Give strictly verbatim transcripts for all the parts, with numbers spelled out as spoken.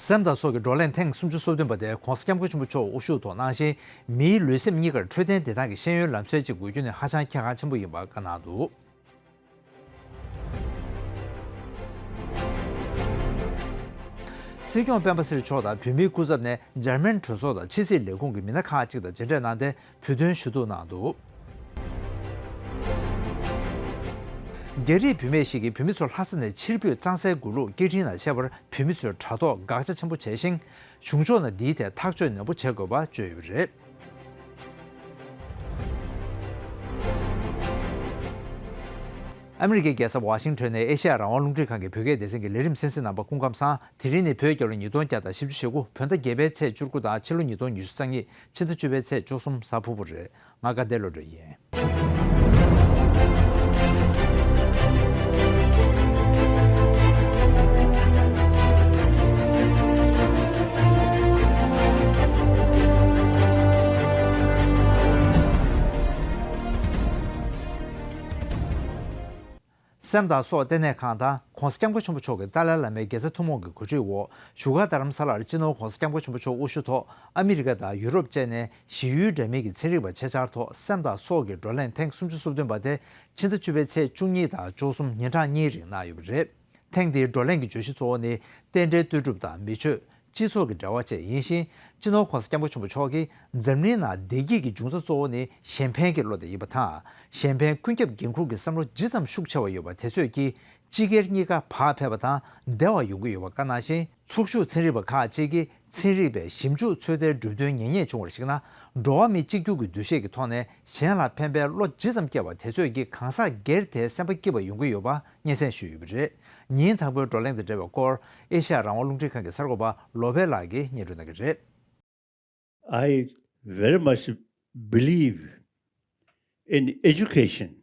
སེམས་དང་སྲོག་གི་བགྲོ་གླེང་ཐེངས་སུམ་ཅུ་སོ་བདུན་པ་དེ་༧གོང་ས་༧སྐྱབས་མགོན་ཆེན་པོ་མཆོག་དབུ་བཞུགས་ཐོག་གནང་ཞིང་། མིའི་ལུས་སེམས་གཉིས་ཀར་འཕྲོད་བསྟེན་བདེ་ཐང་གི་ཤེས་ཡོན་ལམ་སྲོལ་ཅིག་དགོས་རྒྱུ་ནི་ཧ་ཅང་གལ་འགངས་ཆེན་པོ་ཡིན་པ་བཀའ་གནང་འདུག། སྲིད་སྐྱོང་སྤེན་པ་ཚེ་རིང་མཆོག་དང་བོད་མིའི་སྐུ་ཚབ་ནས་འཇར་མན་གྲོས་ཚོགས་དང་ཕྱི་སྲིད་ལས་ཁུངས་ཀྱི་མི་སྣ་ཁག་ཅིག་དང་མཇལ་འཕྲད་གནང་སྟེ། བོད་དོན་ཞུ་གཏུག་གནང་འདུག། རྒྱ་རིགས་བུད་མེད་ཞིག་གིས་བོད་མི་ཚོར་ལྷ་ས་ནས་ཕྱིར་འབུད་གཙང་སེལ་དགོས་ལུགས་སྐད་འཕྲིན་ནང་བཤད་པར། བོད་མི་ཚོས་དྲ་ཐོག་དགག་བྱ་ཆེན་པོ་བྱས་ཤིང་། གཞུང་ཕྱོགས་ནས་འདིའི་ཐད་ཐག་གཅོད་ནན་པོ་བྱེད་དགོས་པ་བརྗོད་ཡོད་པ་རེད། ཨ་མི་རི་ཀའི་རྒྱལ་ས་ཝ་ཤིང་ཊོན་ནས་ཨེ་ཤེ་ཡ་རང་དབང་རླུང་འཕྲིན་ཁང་གི་བོད་སྐད་སྡེ་ཚན་གྱི་ལས་རིམ་གསན་གཟིགས་གནང་པ་སྐུ་ཁམས་བཟང་། དེ་རིང་ནི་བོད་རྒྱལ་ལོ་ཉིས་སྟོང་བརྒྱ་དང་བཞི་བཅུ་ཞེ་དགུ། བོད་ཟླ་བརྒྱད་པའི་ཚེས་བཅུ་དགུ་དང་ཕྱི་ལོ་ཉིས་སྟོང་ཉི་ཤུ་རྩ་གཉིས་ཕྱི་ཟླ་བཅུ་པའི་ཚེས་བཅུ་གསུམ་གཟའ་ཕུར་བུ་རེད། ང་དགའ་ལྡན་བློ་གྲོས་ཡིན། སེམས་དང་སྲོག་ལྟེ་གནས་ཁང་དང་༧གོང་ས་༧སྐྱབས་མགོན་ཆེན་པོ་མཆོག་གི་ཏཱ་ལའི་བླ་མའི་དགེ་རྩ་ཐུན་མོང་གི་གོ་སྒྲིག་འོག་བཞུགས་སྒར་རྡ་རམ་ས་ལར་སྤྱི་ནོར་༧གོང་ས་༧སྐྱབས་མགོན་ཆེན་པོ་མཆོག་དབུ་བཞུགས་ཐོག་ཨ་མི་རི་ཀ་དང་ཡུ་རོབ་བཅས་ནས་ཞི་ཡུལ་འདྲ་མིན་གྱི་ཚན་རིག་པ་ཆེད་བཅར་ཐོག་སེམས་དང་སྲོག་གི་བགྲོ་གླེང་ཐེངས་སུམ་ཅུ་སོ་བདུན་པ་དེ་ཕྱི་ཟླ་བཅུ་པའི་ཚེས་བཅུ་གཉིས་དང་བཅུ་གསུམ་ཉིན་གྲངས་གཉིས་རིང་གནང་ཡོད་པ་རེད། ཐེངས་འདིའི་བགྲོ་གླེང་གི་བརྗོད་གཞི་གཙོ་བོ་ནི་རྟེན་འབྲེལ་ལྟོས་གྲུབ་དང་མི་ཆོས། སྤྱི་ཚོགས་ཀྱི་འབྲེལ་བ་བཅས་ཡིན་ཞིང་། སྤྱི་ནོར་༧གོང་ས་༧སྐྱབས་མགོན་ཆེན་པོ་མཆོག་གིས་འཛམ་གླིང་ནང་བདེ་སྐྱིད་ཀྱི་འབྱུང་རྩ་གཙོ་བོ་ནི་གཞན་ཕན་གྱི་བློ་དེ་ཡིན་པ་དང་། གཞན་ཕན་ཀུན་ཁྱབ་འགན་འཁུར་གྱི་བསམ་བློ་ཇི་ཙམ་ཤུགས་ཆེ་བ་ཡོད་པ་དེ་ཚོས་ཀྱིས་སྤྱི་སྒེར་གཉིས་ཀ་བག་ཕེབས་པ་དང་བདེ་བ་ཡོང་གི་ཡོད་པ་བཀའ་གནང་ཞིང་། ཚོགས་ཞུགས་ཚན་རིག་པ་ཁག་ཅིག་གིས་ཚན་རིག་པས་ཞིབ་འཇུག་ཚོད་ལྟའི་གྲུབ་དོན་ཉན་ཉན་བྱུང་བར་གཞིགས་ན། འགྲོ་བ་མི་གཅིག་གྱུར་གྱི་འདུ་ཤེས་ཀྱི་ཐོག་ནས་གཞན་ལ་ཕན་པའི་བློ་ཇི་ཙམ་སྐྱེ་བ་དེ་ཚོས་ཀྱིས་གང་ཟག་སྒེར་དེའི་སེམས་པ་སྐྱིད་པ་ཡོང་གི་ཡོད་པ་སྙན་སེང་ཞུས་ཡོད་པ་རེད། ཉིན་དང་པོའི་བགྲོ་གླེང་དང་འབྲེལ་བའི་སྐོར་ཨེ་ཤ་ཡ་རང་དབང་རླུང་འཕྲིན་ཁང་གི་གསར་འགོད་པ་ལོ་པེ་ལགས་ཀྱིས་སྙན་སྒྲོན་གནང་གི་རེད། I very much believe in education.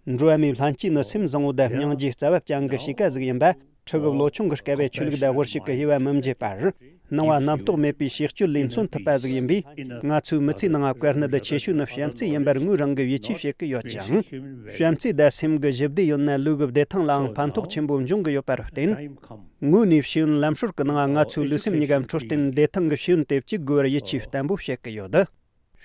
འགྲོ་བ་མིའི་ལྷན་སྐྱེས་ནི་སེམས་བཟང་བོ་དང་སྙིང་རྗེ་རྩ་བ་ཅན་གྱི་གཤིས་ཀ་ཟིག་ཡིན་པ། ཁྲི་གི་ལོ་ཆུང་གི་སྐལ་བས་ཆོས་ལུགས་དང་དབུལ་ཕྱུག་གི་དབྱེ་བ་མི་འབྱེད་པར། སྣང་བ་རྣམ་རྟོག་མེད་པའི་བྱེད་སྤྱོད་ལས་མཚོན་ཐུབ་པ་ཟིག་ཡིན་པས། ང་ཚོའི་མི་ཚེའི་ནང་བཀལ་གནད་ཆེ་ཤོས་ནི་བྱམས་བརྩེ་ཡིན་པར་ངོས་རང་གིས་ཡིད་ཆེས་བྱེད་ཀྱི་ཡོད་ཅིང་། བྱམས་བརྩེ་དང་སེམས་ཀྱི་ཞི་བདེ་ཡོད་ན་ལུས་ཀྱི་བདེ་ཐང་ལའང་ཕན་ཐོགས་ཆེན་པོ་འབྱུང་གི་ཡོད་པར་བརྟེན། དངོས་གནས་ཤེས་ཡོན་ལམ་སྲོལ་གྱི་ནང་ང་ཚོའི་ལུས་སེམས་གཉིས་ཀ་འཕྲོད་བསྟེན་བདེ་ཐང་གི་ཤེས་ཡོན་དེ་བཅུག་དགོས་པར་ཡིད་ཆེས་བརྟན་པོ་བྱེད་ཀྱི་ཡོད།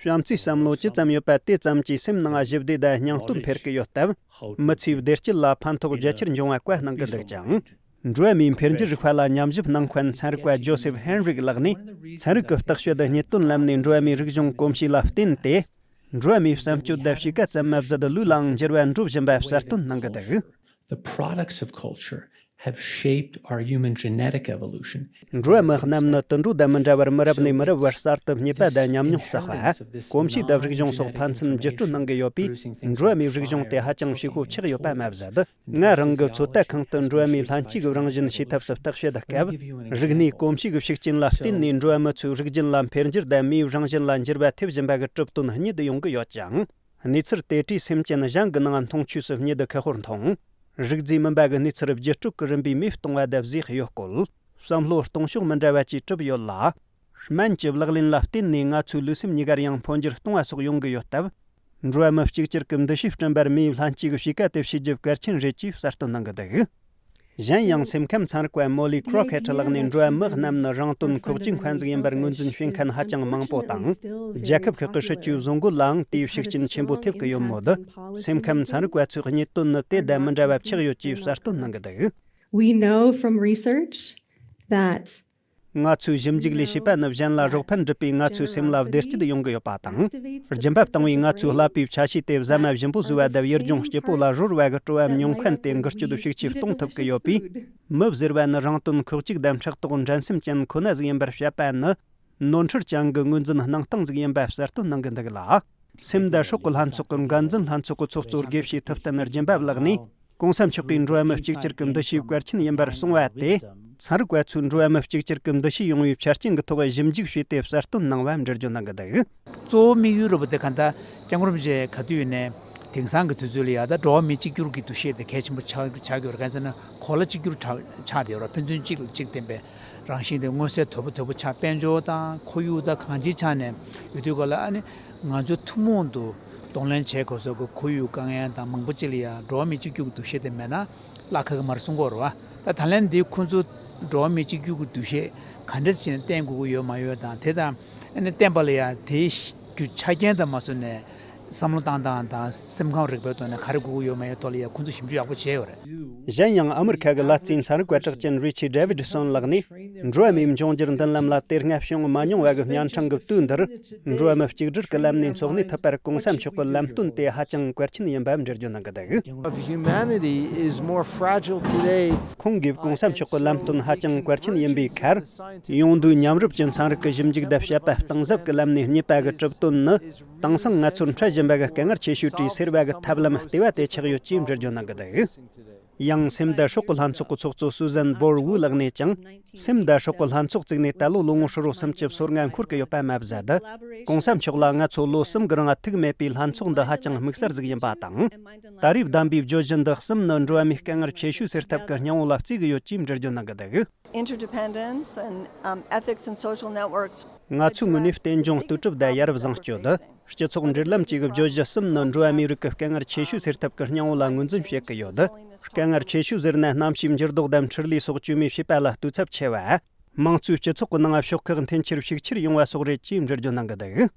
བྱམས་བརྩེའི་བསམ་བློ་ཇི་ཙམ་ཡོད་པ་དེ་ཙམ་གྱིས་སེམས་ནང་ཞི་བདེ་དང་སྙིང་སྟོབས་འཕེལ་གྱི་ཡོད་སྟབས། མི་ཚེའི་བདེ་སྐྱིད་ལ་ཕན་ཐོགས་རྒྱ་ཆེར་འབྱུང་བ་བཀའ་གནང་གི་འདུག་ཅིང་། འགྲོ་བ་མིའི་འཕེལ་འགྱུར་རིག་པ་ལ་ཉམས་ཞིབ་གནང་མཁན་ཚན་རིག་པ་ཇོ་སེབ་ཧེན་རིག་ལགས་ནས། ཚན་རིག་གི་བརྟག་དཔྱད་དང་སྙིད་དོན་ལམ་ནས་འགྲོ་བ་མིའི་རིག་གཞུང་གོམས་གཤིས་ལ་བརྟེན་ཏེ། འགྲོ་བ་མིའི་བསམ་སྤྱོད་དང་གཤིས་ཀ་ཙམ་མ་ཟད་ལུས་ལའང་འགྱུར་བ་འགྲོ་བཞིན་པ་གསལ་སྟོན་གནང་གི་འདུག། The products of culture have shaped our human genetic evolution. འགྲོ་བ་མི་རྣམས་ནི་དུད་འགྲོ་དང་མི་འདྲ་བར་མི་རབས་ནས་མི་རབས་བར་གསར་དུ་རྙེད་པ་དང་ཉམས་མྱོང་བསགས་པ། གོམས་གཤིས་དང་རིག་གཞུང་སོགས་ཕན་ཚུན་བརྒྱུད་སྤྲོད་གནང་གི་ཡོད་པས། འགྲོ་བ་མིའི་རིག་གཞུང་དེ་ཧ་ཅང་ཕྱི་ཤོ་ཆགས་ཡོད་པ་མ་ཟད། ང་རང་གི་ཚོད་ལྟ་ཁང་དུ་འགྲོ་བ་མིའི་ལྷན་སྐྱེས་ཀྱི་རང་བཞིན་ཤེས་ཐབས་སུ་བརྟག་དཔྱད་སྐབས། རིག་གནས་གོམས་གཤིས་ཀྱི་ཤུགས་རྐྱེན་ལ་བརྟེན་ནས་འགྲོ་བ་མི་ཚོའི་རིགས་རྒྱུད་ལ་འཕེལ་འགྱུར་དང་མིའི་རང་བཞིན་ལ་འགྱུར་བ་ཐེབས་བཞིན་པ་གི་གྲུབ་དོན་རྙེད་དུ་ཡོང་གི་ཡོད་ཅིང་། གནས་ཚུལ་དེ་དུས་སེམས་ཅན་གཞན་གྱི་ནང་མཐོང་ཆོས་སུ་རྙེད་དུ་ཁག་པོར་མཐོང་། རིག་རྫས་མིན་པ་གི་གནས་ཚུལ་བརྒྱུད་སྤྲོད་ཀྱི་རིམ་པས་མེད་གཏོང་བ་དང་བཟོས་ཡོད་སྐོར། བསམ་བློ་གཏོང་ཕྱོགས་མི་འདྲ་བ་བཅས་གྲུབ་ཡོད་ལ། སྨན་གྱི་ལག་ལེན་ལ་བརྟེན་ནས་ང་ཚོའི་ལུས་སེམས་གཉིས་ཀར་ཡང་འཕོ་འགྱུར་གཏོང་བ་སོགས་ཡོང་གི་ཡོད་སྟབས། འགྲོ་བ་མི་གཅིག་གྱུར་གྱི་འདུ་ཤེས་བསྐྲུན་པར་མིའི་ལྷན་སྐྱེས་ཀྱི་གཤིས་ཀ་དེ་ཕྱེ་རྒྱུ་གལ་ཆེན་རེད་ཅེས་གསལ་སྟོན་གནང་གི་འདུག། གཞན་ཡང་སེམས་ཁམས་ཚན་རིག་པ་མོ་ལི་ཁྲོ་ཁེ་ཁྲི་ལགས་ནས་འགྲོ་བ་མི་རྣམས་ནི་རང་དོན་ཁོག་ཅིག་མཁན་ཟིག་ཡིན་པར་ངོས་འཛིན་བྱེད་མཁན་ཧ་ཅང་མང་པོ་དང་། རྒྱལ་ཁབ་ཁག་གི་སྲིད་ཇུས་བཟོ་འགོད་ལའང་དེའི་ཤུགས་རྐྱེན་ཆེན་པོ་ཐེབས་ཀྱི་ཡོད་མོད། སེམས་ཁམས་ཚན་རིག་པ་ཚོའི་རྙེད་དོན་ནི་དེ་དང་མི་འདྲ་བ་ཆགས་ཡོད་ཅེས་གསལ་སྟོན་གནང་གི་འདུག། We know from research that ང་ཚོའི་ཞིབ་འཇུག་ལས་བྱེད་པ་ནི་གཞན་ལ་རོགས་ཕན་སྒྲུབ་པས་ང་ཚོའི་སེམས་ལ་བདེ་སྐྱིད་ཡོང་གི་ཡོད་པ་དང་། སྦྱིན་པ་བཏང་བས་ང་ཚོའི་ཀླད་པའི་ཆ་ཤས་དེ་ཟ་མ་ཞིམ་པོ་ཟོས་པ་དང་ཡུལ་ལྗོངས་སྐྱིད་པོ་ལ་རོལ་བ་གི་སྤྲོ་བ་མྱོང་མཁན་དེ་འགུལ་སྐྱོད་ཤུགས་ཆེ་གཏོང་ཐུབ་ཀྱི་ཡོད་པས། མི་ཟེར་བ་ནི་རང་དོན་ཁོག་ཅིག་དང་ཕྲག་དོག་འགྲན་སེམས་ཅན་ཁོ་ན་ཟིག་ཡིན་པར་བཤད་པ་ནི། ནོར་འཁྲུལ་ཅན་གྱི་ངོས་འཛིན་སྣང་སྟངས་ཟིག་ཡིན་པ་གསལ་སྟོན་གནང་གི་འདུག་ལ། སེམས་དང་སྲོག་གི་ལྷན་ཚོགས་ཀྱི་འགན་འཛིན་ལྷན་ཚོགས་ཀྱི་ཚོགས་གཙོ་དགེ་བཤེས་ཐུབ་བསྟན་སྦྱིན་པ་ལགས་ནས། གོང་ས་མཆོག་གིས་འགྲོ་བ་མི་གཅིག་གྱུར་གྱི་འདུ་ཤེས་གལ་ཆེན་ཡིན་པར་གསུངས་པ་དེ། ཚན་རིག་པ་ཚོས་འགྲོ་བ་མི་གཅིག་གྱུར་གྱི་འདུ་ཤེས་ཡོང་བའི་ཆ་རྐྱེན་གྱི་ཐོག་ཞིབ་འཇུག་བྱས་ཏེ་གསལ་སྟོན་གནང་བ་འགྲེལ་བརྗོད་གནང་གི་འདུག། གཙོ་བོ་དམིགས་ཡུལ་རུ་བ་དེ་ག་འདྲ་སྐྱབས་མགོན་རིན་པོ་ཆེ་ག་དུས་ཡིན་ནའི་དེང་སང་གི་དུས་ཚོད་ལ་ཡ་ད་འགྲོ་བ་མི་གཅིག་གྱུར་གྱི་འདུ་ཤེས་དེ་གལ་ཆེན་པོ་ཆགས་ཆགས་ཀྱི་ཡོད་རེད། གང་ཟེར་ན་གོ་ལ་གཅིག་གྱུར་ཆགས་ཆགས་བསྡད་ཡོད་རེད། ཕན་ཚུན་གཅིག་ལ་གཅིག་བརྟེན་པའི་རང་བཞིན་དེ་མངོན་གསལ་དོད་པོ་དོད་པོ་ཆགས། དཔལ་འབྱོར་དང་ཁོར་ཡུག་དང་གང་ཅིའི་ཆ་ནས་ཡོད་དུས་ག་ལ་ཨ་ནི་ང་ཚོ་ཐུན་མོང་དུ་གདོང་ལེན་བྱེད་དགོས་ས་གི་ཁོར་ཡུག་དཀའ་ངལ་དང་མང་པོ་ཅིག་ལ་ཡ་འགྲོ་བ་མི་གཅིག་གྱུར་གྱི་འདུ་ཤེས་དེ་མེད་ན་བརླག་ཁག་གི་མ་རེད་གསུང་གི་ཡོད་རེད་བ། ད་ད་ལན་འདི་ཁོང་ཚོ་ འགྲོ་བ་མི་གཅིག་གྱུར་གྱི་འདུ་ཤེས་ག་འདྲ་ཞིག་བསྟེན་དགོས་ཀྱི་ཡོད་མ་ཡོད་དང་། དེ་དང་ཨ་ནི་བསྟེན་པ་ལ་ཡང་དེའི་རྒྱུ་ཆ་རྐྱེན་དང་མ་བཟུང་ནས་བསམ་བློ་བཏང་སྟངས་དང་སེམས་ཁམས་རིག་པའི་ཐོག་ནས་ག་རེ་དགོས་ཀྱི་ཡོད་མ་ཡོད་ཐོག་ལ་ཡང་ཁོང་ཚོས་ཞིབ་འཇུག་ཡག་པོ་བྱས་ཡོད་རེད། གཞན་ཡང་ཨ་མི་རི་ཁ་གི་ལབ་རྩེའི་ཚན་རིག་པ་གྲགས་ཅན་Richie Davidson་ལགས་ནས། འགྲོ་བ་མིའི་འབྱུང་འགྱུར་མདུན་ལམ་ལ་དེ་སྔ་བྱུང་མ་མྱོང་བ་གི་བརྙན་འཕྲིན་གྱི་དུས་འདིར། འགྲོ་བ་མི་གཅིག་སྒྲིལ་གྱི་ལམ་ནས་འཚོ་གནས་ཐུབ་པར་༸གོང་ས་མཆོག་གི་ལམ་སྟོན་དེ་ཧ་ཅང་གལ་ཆེན་ཡིན་པ་འགྲེལ་བརྗོད་གནང་གི་འདུག Of humanity is more fragile today. ཁོང་གིས་༸གོང་ས་མཆོག་གི་ལམ་སྟོན་ཧ་ཅང་གལ་ཆེན་ཡིན་པའི་ཁར། ཡོང་དུས་མཉམ་རུབ་ཀྱི་ཚན་རིག་གི་ཞིབ་འཇུག་དང་དཔྱད་པ་གཏིང་ཟབ་ཀྱི་ལམ་ནས་རྙེད་པ་གི་གྲུབ་དོན་ནི། དེང་སང་ང་ཚོར་འཕྲད་བཞིན་པ་གི་དཀའ་ངལ་ཆེ་ཤོས་བྲིས་སེལ་བ་གི་ཐབས་ལམ་ལྟེ་བ་དེ་ཆགས་ཡོད་ཅེས་འགྲེལ་བརྗོད་གནང་གི་འདུག་ཡང་སེམས་དང་སྲོག་གི་ལྷན་ཚོགས་ཀྱི་ཚོགས་གཙོ་Susan Borwu་ལགས་ནས་ཀྱང་། སེམས་དང་སྲོག་གི་ལྷན་ཚོགས་བཙུགས་ནས་ད་ལོ་ལོ་ངོ་ཧྲིལ་བོ་སུམ་ཅུ་སོ་ལྔ་འཁོར་གྱི་ཡོད་པ་མ་ཟད། ༸གོང་ས་མཆོག་ལ་ང་ཚོ་ལོ་གསུམ་གྱི་རིང་ཐུག་མེད་པའི་ལྷན་ཚོགས་འདི་ཧ་ཅང་དམིགས་བསལ་ཟིག་ཡིན་པ་དང་། ད་རེས་བདམས་པའི་བརྗོད་གཞི་འདི་གསུམ་ནི་འགྲོ་བ་མིའི་དཀའ་ངལ་ཆེ་ཤོས་སེལ་ཐབས་ཀྱི་སྙིང་བོ་ལ་བརྩི་གི་ཡོད་ཅེས་འགྲེལ་བརྗོད་གནང་གི་འདུག Interdependence and, um, ethics and social networks. ང་ཚོའི་ངོས་ནས་རྟེན་འབྱུང་ལྟོས་གྲུབ་དང་ཡ་རབས་བཟང་སྤྱོད། སྤྱི་ཚོགས་འབྲེལ་ལམ་བཅས་ཀྱི་བརྗོད་གཞི་གསུམ་ནི་འགྲོ་བ་མིའི་རིགས་ཀྱི་དཀའ་ངལ་ཆེ་ཤོས་སེལ་ཐབས་ཀྱི་སྙིང་བོ་ལ་ངོས་འཛིན་བྱེད་ཀྱི་ཡོད། དཀའ་ངལ་ཆེ་ཤོས་ཟེར་ན་གནམ་གཤིས་འགྱུར་ལྡོག་དང་འཕྲུལ་ལས་སོགས་བཅོས་མིན་བྱེད་པ་ལ་ལྟོས་ཚབས་ཆེ་བ། མང་གཙོའི་སྤྱི་ཚོགས་ཀྱི་ནང་ཕྱོགས་ཁག་འཐེན་འཁྱེར་ཤུགས་ཆེར་ཡོང་བ་སོགས་རེད་ཅེས་འགྲེལ་བརྗོད་གནང་གི་འདུག་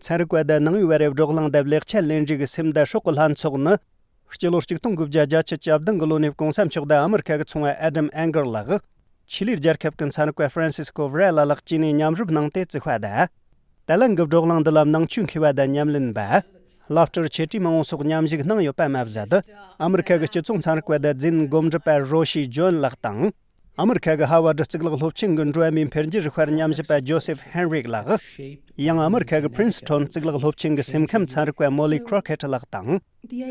ཚན་རིག་པ་དང་ནང་པའི་བར་བའི་བགྲོ་གླེང་དང་ལེགས་ཆ་ལེན་རེས་ཀྱི་སེམས་དང་སྲོག་གི་ལྷན་ཚོགས་ནི། སྤྱི་ལོ་ཆིག་སྟོང་དགུ་བརྒྱ་བརྒྱད་ཅུ་གྱ་བདུན་གྱི་ལོ་ནས་༸གོང་ས་མཆོག་དང་ཨ་མི་རི་ཁ་གི་ཚོང་བ་Adam Engel་ལགས། ཆི་ལི་རྒྱལ་ཁབ་ཀྱི་ཚན་རིག་པ་Francisco Varela་ལགས་བཅས་ནས་མཉམ་རུབ་གནང་སྟེ་བཙུགས་པ་དང་། ད་ལན་གྱི་བགྲོ་གླེང་འདི་ལ་ནང་ཆོས་མཁས་པ་དང་ཉམས་ལེན་པ། བླ་སྤྲུལ་ཆོས་གྲྭའི་མང་པོ་སོགས་མཉམ་ཞུགས་གནང་ཡོད་པ་མ་ཟད། ཨ་མི་རི་ཁ་གི་སྤྱི་ཚོགས་ཚན་རིག་པ་དང་རྫས་འགོག་སྒྲུབ་པ་Roshi Jones་ལགས་དང་། ཨ་མི་རི་ཁ་གི་ཧ་ཝར་ཌི་གཙུག་ལག་སློབ་ཆེན་གྱི་འགྲོ་བ་མིའི་འཕེལ་འགྱུར་རིག་པར་ཉམས་ཞིབ་པ་Joseph Henrich་ལགས། ཡང་ཨ་མི་རི་ཁ་གི་Princeton་གཙུག་ལག་སློབ་ཆེན་གྱི་སེམས་ཁམས་ཚན་རིག་པ་Molly Crockett་ལགས་དང་།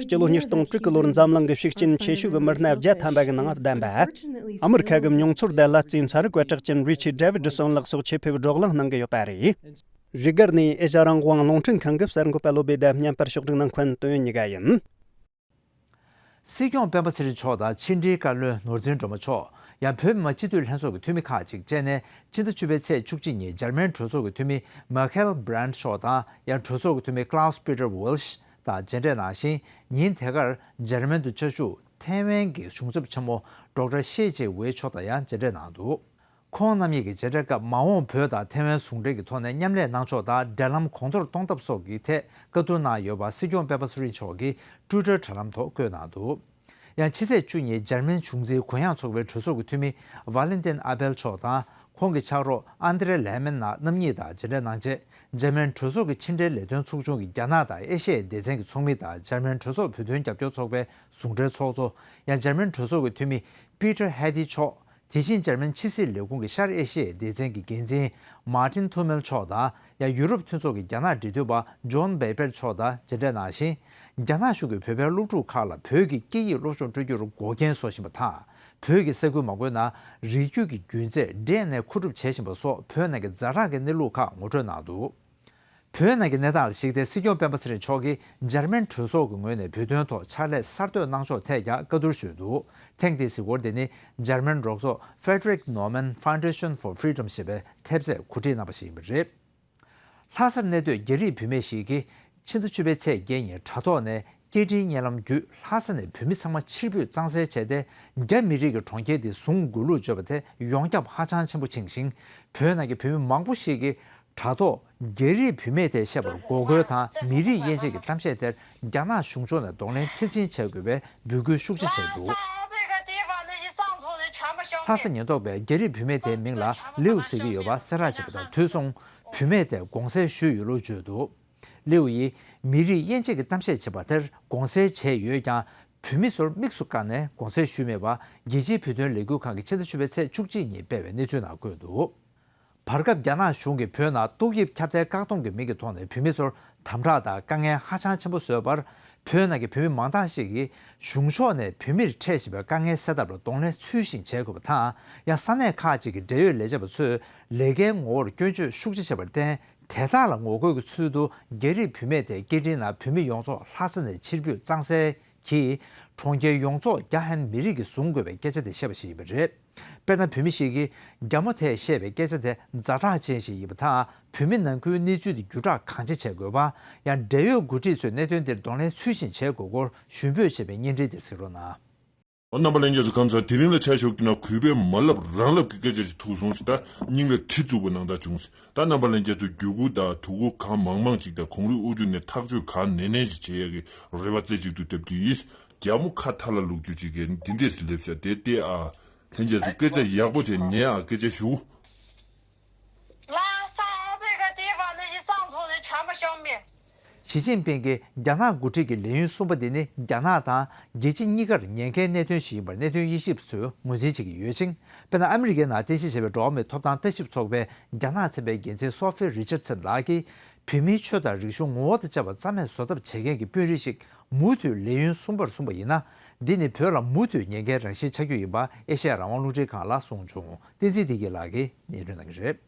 སྤྱི་ལོ་ཉིས་སྟོང་དྲུག་གི་ལོར་འཛམ་གླིང་གི་ཤུགས་རྐྱེན་ཆེ་ཤོས་ཀྱི་མི་སྣ་བརྒྱ་ཐམ་པ་གི་ནང་བདམས་པ། ཨ་མི་རི་ཁ་གི་མྱོང་ཚོར་དང་ལབ་རྩེའི་ཚན་རིག་པ་གྲགས་ཅན་Richie Davidson་ལགས་སོགས་ཆེད་ཕེབས་བགྲོ་གླེང་གནང་གི་ཡོད་པ་རེད། བཞུགས་སྒར་ནས་ཨེ་ཤ་རང་དབང་རླུང་འཕྲིན་ཁང་གི་གསར་འགོད་པ་བློ་བྷེ་དང་བརྙན་པར་ཕྱོགས་སྒྲིག་གནང་མཁན་དོན་ཡོད་ཉི་ག་ཡིན། སྲིད་སྐྱོང་སྤེན་པ་ཚེ་རིང་མཆོག་དང་ཕྱི་འབྲེལ་བཀའ་བློན་ནོར་འཛིན་སྒྲོལ་མ་མཆོག་ཡང་བོད་མི་མང་སྤྱི་འཐུས་ལྷན་ཚོགས་ཀྱི་འཐུས་མི་ཁག་ཅིག་བཅས་ནས་ཕྱི་ཟླ་བཅུ་པའི་ཚེས་བཅུ་གཅིག་ཉིན་འཇར་མན་གྲོས་ཚོགས་ཀྱི་འཐུས་མི་Michael Brandt་མཆོག་དང་ཡང་གྲོས་ཚོགས་ཀྱི་འཐུས་མི་Klaus Peter Welch་དང་མཇལ་འཕྲད་གནང་ཞིང་། ཉིན་དེ་གར་འཇར་མན་དུ་བཅའ་བཞུགས་ཐའེ་ཝན་གྱི་གཞུང་ཚབ་ཆེན་མོ་Doctor Shih Jae-wei་མཆོག་དང་ཡང་མཇལ་འཕྲད་གནང་འདུག་ཁོང་རྣམ་གཉིས་ཀྱིས་མཇལ་འཕྲད་སྐབས་མ་འོངས་བོད་དང་ཐའེ་ཝན་ཟུང་འབྲེལ་གྱི་ཐོག་ནས་མཉམ་ལས་གནང་ཕྱོགས་དང་འབྲེལ་ལམ་གོང་མཐོར་གཏོང་ཐབས་སོགས་ཀྱི་ཐད་བཀའ་བསྡུར་གནང་ཡོད་པ་སྲིད་སྐྱོང་སྤེན་པ་ཚེ་རིང་མཆོག་གིས་Twitter་དྲ་ལམ་ཐོག་བཀོད་གནང་འདུག་ཡང་ཕྱི་ཚེས་བཅུ་ཉིན་འཇར་མན་གཞུང་འཛིན་གུ་ཡངས་ཚོགས་པའི་གྲོས་ཚོགས་ཀྱི་འཐུས་མི་Valentin Abel་མཆོག་དང་ཁོང་གི་ཕྱག་རོགས་Andre Lehmann་རྣམ་གཉིས་དང་མཇལ་འཕྲད་གནང་རྗེས། འཇར་མན་གྲོས་ཚོགས་ཀྱི་ཕྱི་འབྲེལ་ལས་དོན་ཚོགས་ཆུང་གི་རྒྱ་ནག་དང་ཨེ་ཤི་ཡའི་སྡེ་ཚན་གྱི་ཚོགས་མི་དང་འཇར་མན་གྲོས་ཚོགས་བོད་དོན་རྒྱབ་སྐྱོར་ཚོགས་པའི་ཟུང་འབྲེལ་ཚོགས་གཙོ། ཡང་འཇར་མན་གྲོས་ཚོགས་ཀྱི་འཐུས་མི་Peter Haddie་མཆོག་དེ་བཞིན་འཇར་མན་ཕྱི་སྲིད་ལས་ཁུངས་ཀྱི་ཤར་ཨེ་ཤི་ཡའི་སྡེ་ཚན་གྱི་འགན་འཛིན་Martin Tummel་མཆོག་དང་། ཡང་ཡུ་རོབ་མཐུན་ཚོགས་ཀྱི་རྒྱ་ནག་འབྲེལ་མཐུད་པ་John Baber་མཆོག་དང་མཇལ་འཕྲད་གནང་ཞིང་། རྒྱ་ནག་གཞུང་གིས་བོད་པའི་སློབ་ཕྲུག་ཁག་ལ་བོད་ཀྱི་སྐད་ཡིག་སློབ་སྦྱོང་སྤྲོད་རྒྱུར་འགོག་རྐྱེན་བཟོ་བཞིན་པ་དང་། བོད་ཀྱི་ས་ཁུལ་མང་པོའི་ནང་རིགས་རྒྱུད་ཀྱི་རྒྱུན་ཚད་ཌི་ཨེན་ཨེ་མཁོ་སྒྲུབ་བྱེད་བཞིན་པ་སོགས་བོད་ནང་གི་ཛ་དྲག་གི་གནས་ལུགས་ཁག་ངོ་སྤྲོད་གནང་འདུག་བོད་ནང་གི་གནས་སྟངས་ལ་གཞིགས་ཏེ་སྲིད་སྐྱོང་སྤེན་པ་ཚེ་རིང་མཆོག་གིས་འཇར་མན་གྲོས་ཚོགས་ཀྱི་ངོས་ནས་བོད་དོན་ཐོག་ཕྱག་ལས་གསར་གཏོད་གནང་ཕྱོགས་ཐད་ཀྱང་བཀའ་བསྡུར་ཞུས་འདུག་ཐེངས་འདིའི་གཟིགས་སྐོར་འདི་ནི་འཇར་མན་རོགས་ཚོགས་Friedrich Naumann Foundation for Freedom ཞེས་པའི་ཐེབས་རྩས་གོ་སྒྲིག་གནང་བ་ཞིག་ཡིན་པ་རེད། ལྷ་སར་གནས་སྡོད་རྒྱ་རིགས་བུད་མེད་ཞིག་གིས་ཕྱི་ཟླ་བཅུ་པའི་ཚེས་བརྒྱད་ཉིན་དྲ་ཐོག་ནས་སྐད་འཕྲིན་བརྙན་ལམ་བརྒྱུད་ལྷ་ས་ནས་བོད་མི་ཚང་མ་ཕྱིར་འབུད་གཙང་སེལ་བྱས་ཏེ། རྒྱ་མི་རིགས་ཀྱི་གྲོང་ཁྱེར་འདི་བཟུང་དགོས་ལུགས་བརྗོད་པ་དེ་ཡོངས་ཁྱབ་ཧ་ཅང་ཆེན་པོ་ཕྱིན་ཞིང་། བོད་ནང་གི་བོད་མི་མང་པོ་ཞིག་གིས་དྲ་ཐོག་རྒྱ་རིགས་བུད་མེད་དེ་བཤད་པར་འགོག་རྒོལ་དང་མི་རིགས་དབྱེ་འབྱེད་ཀྱི་གཏམ་བཤད་དེར་རྒྱ་ནག་གཞུང་ཕྱོགས་ནས་གདོང་ལེན་མཐིལ་ཕྱིན་བྱེད་དགོས་པའི་འབོད་སྐུལ་ཤུགས་ཆེ་བྱས་འདུག་ལྷ་ས་ཉེན་རྟོག་པས་རྒྱ་རིགས་བུད་མེད་དེའི་མིང་ལ་ལིའུ་ཟེར་གྱི་ཡོད་པ་གསལ་བསྒྲགས་བྱས་པ་དང་དུས་མཚུངས། བུད་མེད་དེ་དགོངས་སེལ་ཞུས་ཡོད་ལུགས་བརྗོད་འདུག་ལིའུ་ཡིས་མི་རིགས་དབྱེ་འབྱེད་ཀྱི་གཏམ་བཤད་བྱས་པ་དེར་དགོངས་སེལ་བྱས་ཡོད་ཀྱང་། བོད་མི་ཚོར་དམིགས་སུ་བཀར་ནས་དགོངས་སེལ་ཞུས་མེད་པ། རྒྱལ་སྤྱིའི་བོད་དོན་ལས་འགུལ་ཁང་གིས་ཕྱི་ཟླ་བཅུ་པའི་ཚེས་བཅུ་གཅིག་ཉིན་སྤེལ་བའི་གནས་ཚུལ་ནང་བཀོད་འདུག་བར་སྐབས་རྒྱ་ནག་གཞུང་གིས་བོད་ནང་ཏོག་དབྱིབས་ཁྱབ་གདལ་བཀག་སྡོམ་གྱི་མིང་གི་ཐོག་ནས་བོད་མི་ཚོར་དམ་དྲག་དང་དཀའ་ངལ་ཧ་ཅང་ཆེན་པོ་བཟོས་པར། བོད་ནང་གི་བོད་མི་མང་དག་ཞིག་གིས་གཞུང་ཕྱོགས་ནས་བོད་མིར་འཕྲད་བཞིན་པའི་དཀའ་ངལ་སེལ་ཐབས་ལ་གདོང་ལེན་ཚུལ་བཞིན་བྱེད་དགོས་པ་དང་། ཡང་ས་གནས་ཁག་ཅིག་གི་འབྲེལ་ཡོད་ལས་བྱེད་པ་ཚོས་ལས་ཀའི་ངོ་བོར་སྐྱོན་བརྗོད་ཤུགས་ཆེ་བྱས་པར་བརྟེན། དེ་དག་ལ་ངོ་རྒོལ་གྱི་ཚུལ་དུ་རྒྱ་རིགས་བུད་མེད་དེ་སྐད་འཕྲིན་ནང་བོད་མི་ཡོངས་རྫོགས་ལྷ་ས་ནས་ཕྱིར་འབུད་གཙང་སེལ་གྱིས། གྲོང་ཁྱེར་ཡོངས་རྫོགས་རྒྱ་ཧན་མི་རིགས་ཀྱིས་བཟུང་དགོས་པའི་སྐད་ཆ་དེ་བཤད་པ་ཞིག་ཡིན་པ་རེད། དཔེར་ན། བོད་མི་ཞིག་གིས་རྒྱ་མོ་དེས་བཤད་པའི་སྐད་ཆ་དེ་ཛ་དྲག་ཅན་ཞིག་ཡིན་པ་དང་། བོད་མི་ནང་ཁུལ་གནས་ཚུལ་དེ་བརྒྱུད་བསྒྲགས་གང་ཆེ་བྱེད་དགོས་པ། ཡང་འབྲེལ་ཡོད་འགོ་ཁྲིད་ཚོས་གནད་དོན་དེར་གདོང་ལེན་ཚུལ་བཞིན་བྱེད་དགོས་སྐོར་ཞུ་འབོད་བྱས་པའི་བརྙན་འཕྲིན་དེར་གཟིགས་རོགས་གནང་། ཨོ། རྣམ་པ་ལྷན་རྒྱས་ཚོ། ཁམས་བཟང་། དེ་རིང་ལ་ཆ་ཞོག་གི་ན་གུས་པས་མ་ལབ་རང་ལབ་ཀྱི་སྐད་ཆ་ཞིག་ཐུག་སོང་ཟེར། ད་སྙིང་ལ་གྲི་བཙུགས་པ་ནང་ལྟར་བྱུང་ཟེར། ད་རྣམ་པ་ལྷན་རྒྱས་ཚོ་རྒྱུ་གུ་དང་དུ་གུ་གང་མང་མང་ཅིག་དང་གོང་རིམ་དབུ་ཁྲིད་ནས་ཐག་གཅོད་གང་ནན་ནན་ཞིག་བྱེད་ཡག་གི་རེ་བ་རྩེ་གཅིག་ཏུ་བཏབ་ཀྱི་ཡིན། རྒྱ་མོ་ཁ་མཐའ་ལ་བླུག་རྒྱུ་ཅིག་གིས་འདི་འདྲས་སུ་སླེབས་ཤག་དེ་ལྟས་ཨ། ལྷན་རྒྱས་ཚོ་སྐད་ཆ་ཡག་པོ་བྱས་ཉན་ཨ། སྐད་ཆ་ཞུ། ལགས་སོ། ཨ་ཕི་རི་ཀ་དེའི་བར་ན་ཡི་སང་ཐོག་ནས་བྱམས་པ་ཤོར་མེད། ཞི་ཅིན་ཕིང་གིས་རྒྱ་ནག་འགོ་ཁྲིད་ཀྱི་ལས་ཡུན་གསུམ་པ་འདི་ནི་རྒྱ་ནག་དང་རྒྱལ་སྤྱི་གཉིས་ཀར་ཉེན་ཁའི་གནད་དོན་ཞིག་ཡིན་པར་གནད་དོན་དབྱེ་ཞིབ་པ་ཚོས་ངོས་འཛིན་བྱེད་ཀྱི་ཡོད་ཅིང་། དཔེར་ན། ཨ་མི་རི་ཀའི་ནང་རྟེན་གཞི་བྱས་པའི་འགྲོ་བ་མིའི་ཐོབ་ཐང་ལྟ་ཞིབ་ཚོགས་པའི་རྒྱ་ནག་ཚན་པའི་འགན་འཛིན་སོ་ཕི་རི་ཆར་སན་ལགས་ཀྱིས། བོད་མིའི་ཆོས་དང་རིག་གཞུང་ངོ་བོ་དང་བཅས་པ་རྩ་མེད་བཟོ་ཐབས་བྱེད་མཁན་གྱི་དཔོན་རིགས་ཤིག་མུ་མཐུད་ལས་ཡུན་གསུམ་པར་བཟུང་བ་ཡིན་ན། འདི་ནི་བོད་ལ་མུ་མཐུད་ཉེན་ཁའི་རང་བཞིན་ཆགས་རྒྱུ་ཡིན་པ་ཨེ་ཤ་ཡ་རང་དབང་རླུང་འཕྲིན་ཁང་ལ་གསུངས་བྱུང་། བསྟན་འཛིན་བདེ་སྐྱིད་ལགས་ཀྱིས་སྙན་སྒྲོན་གནང་གི་རེད།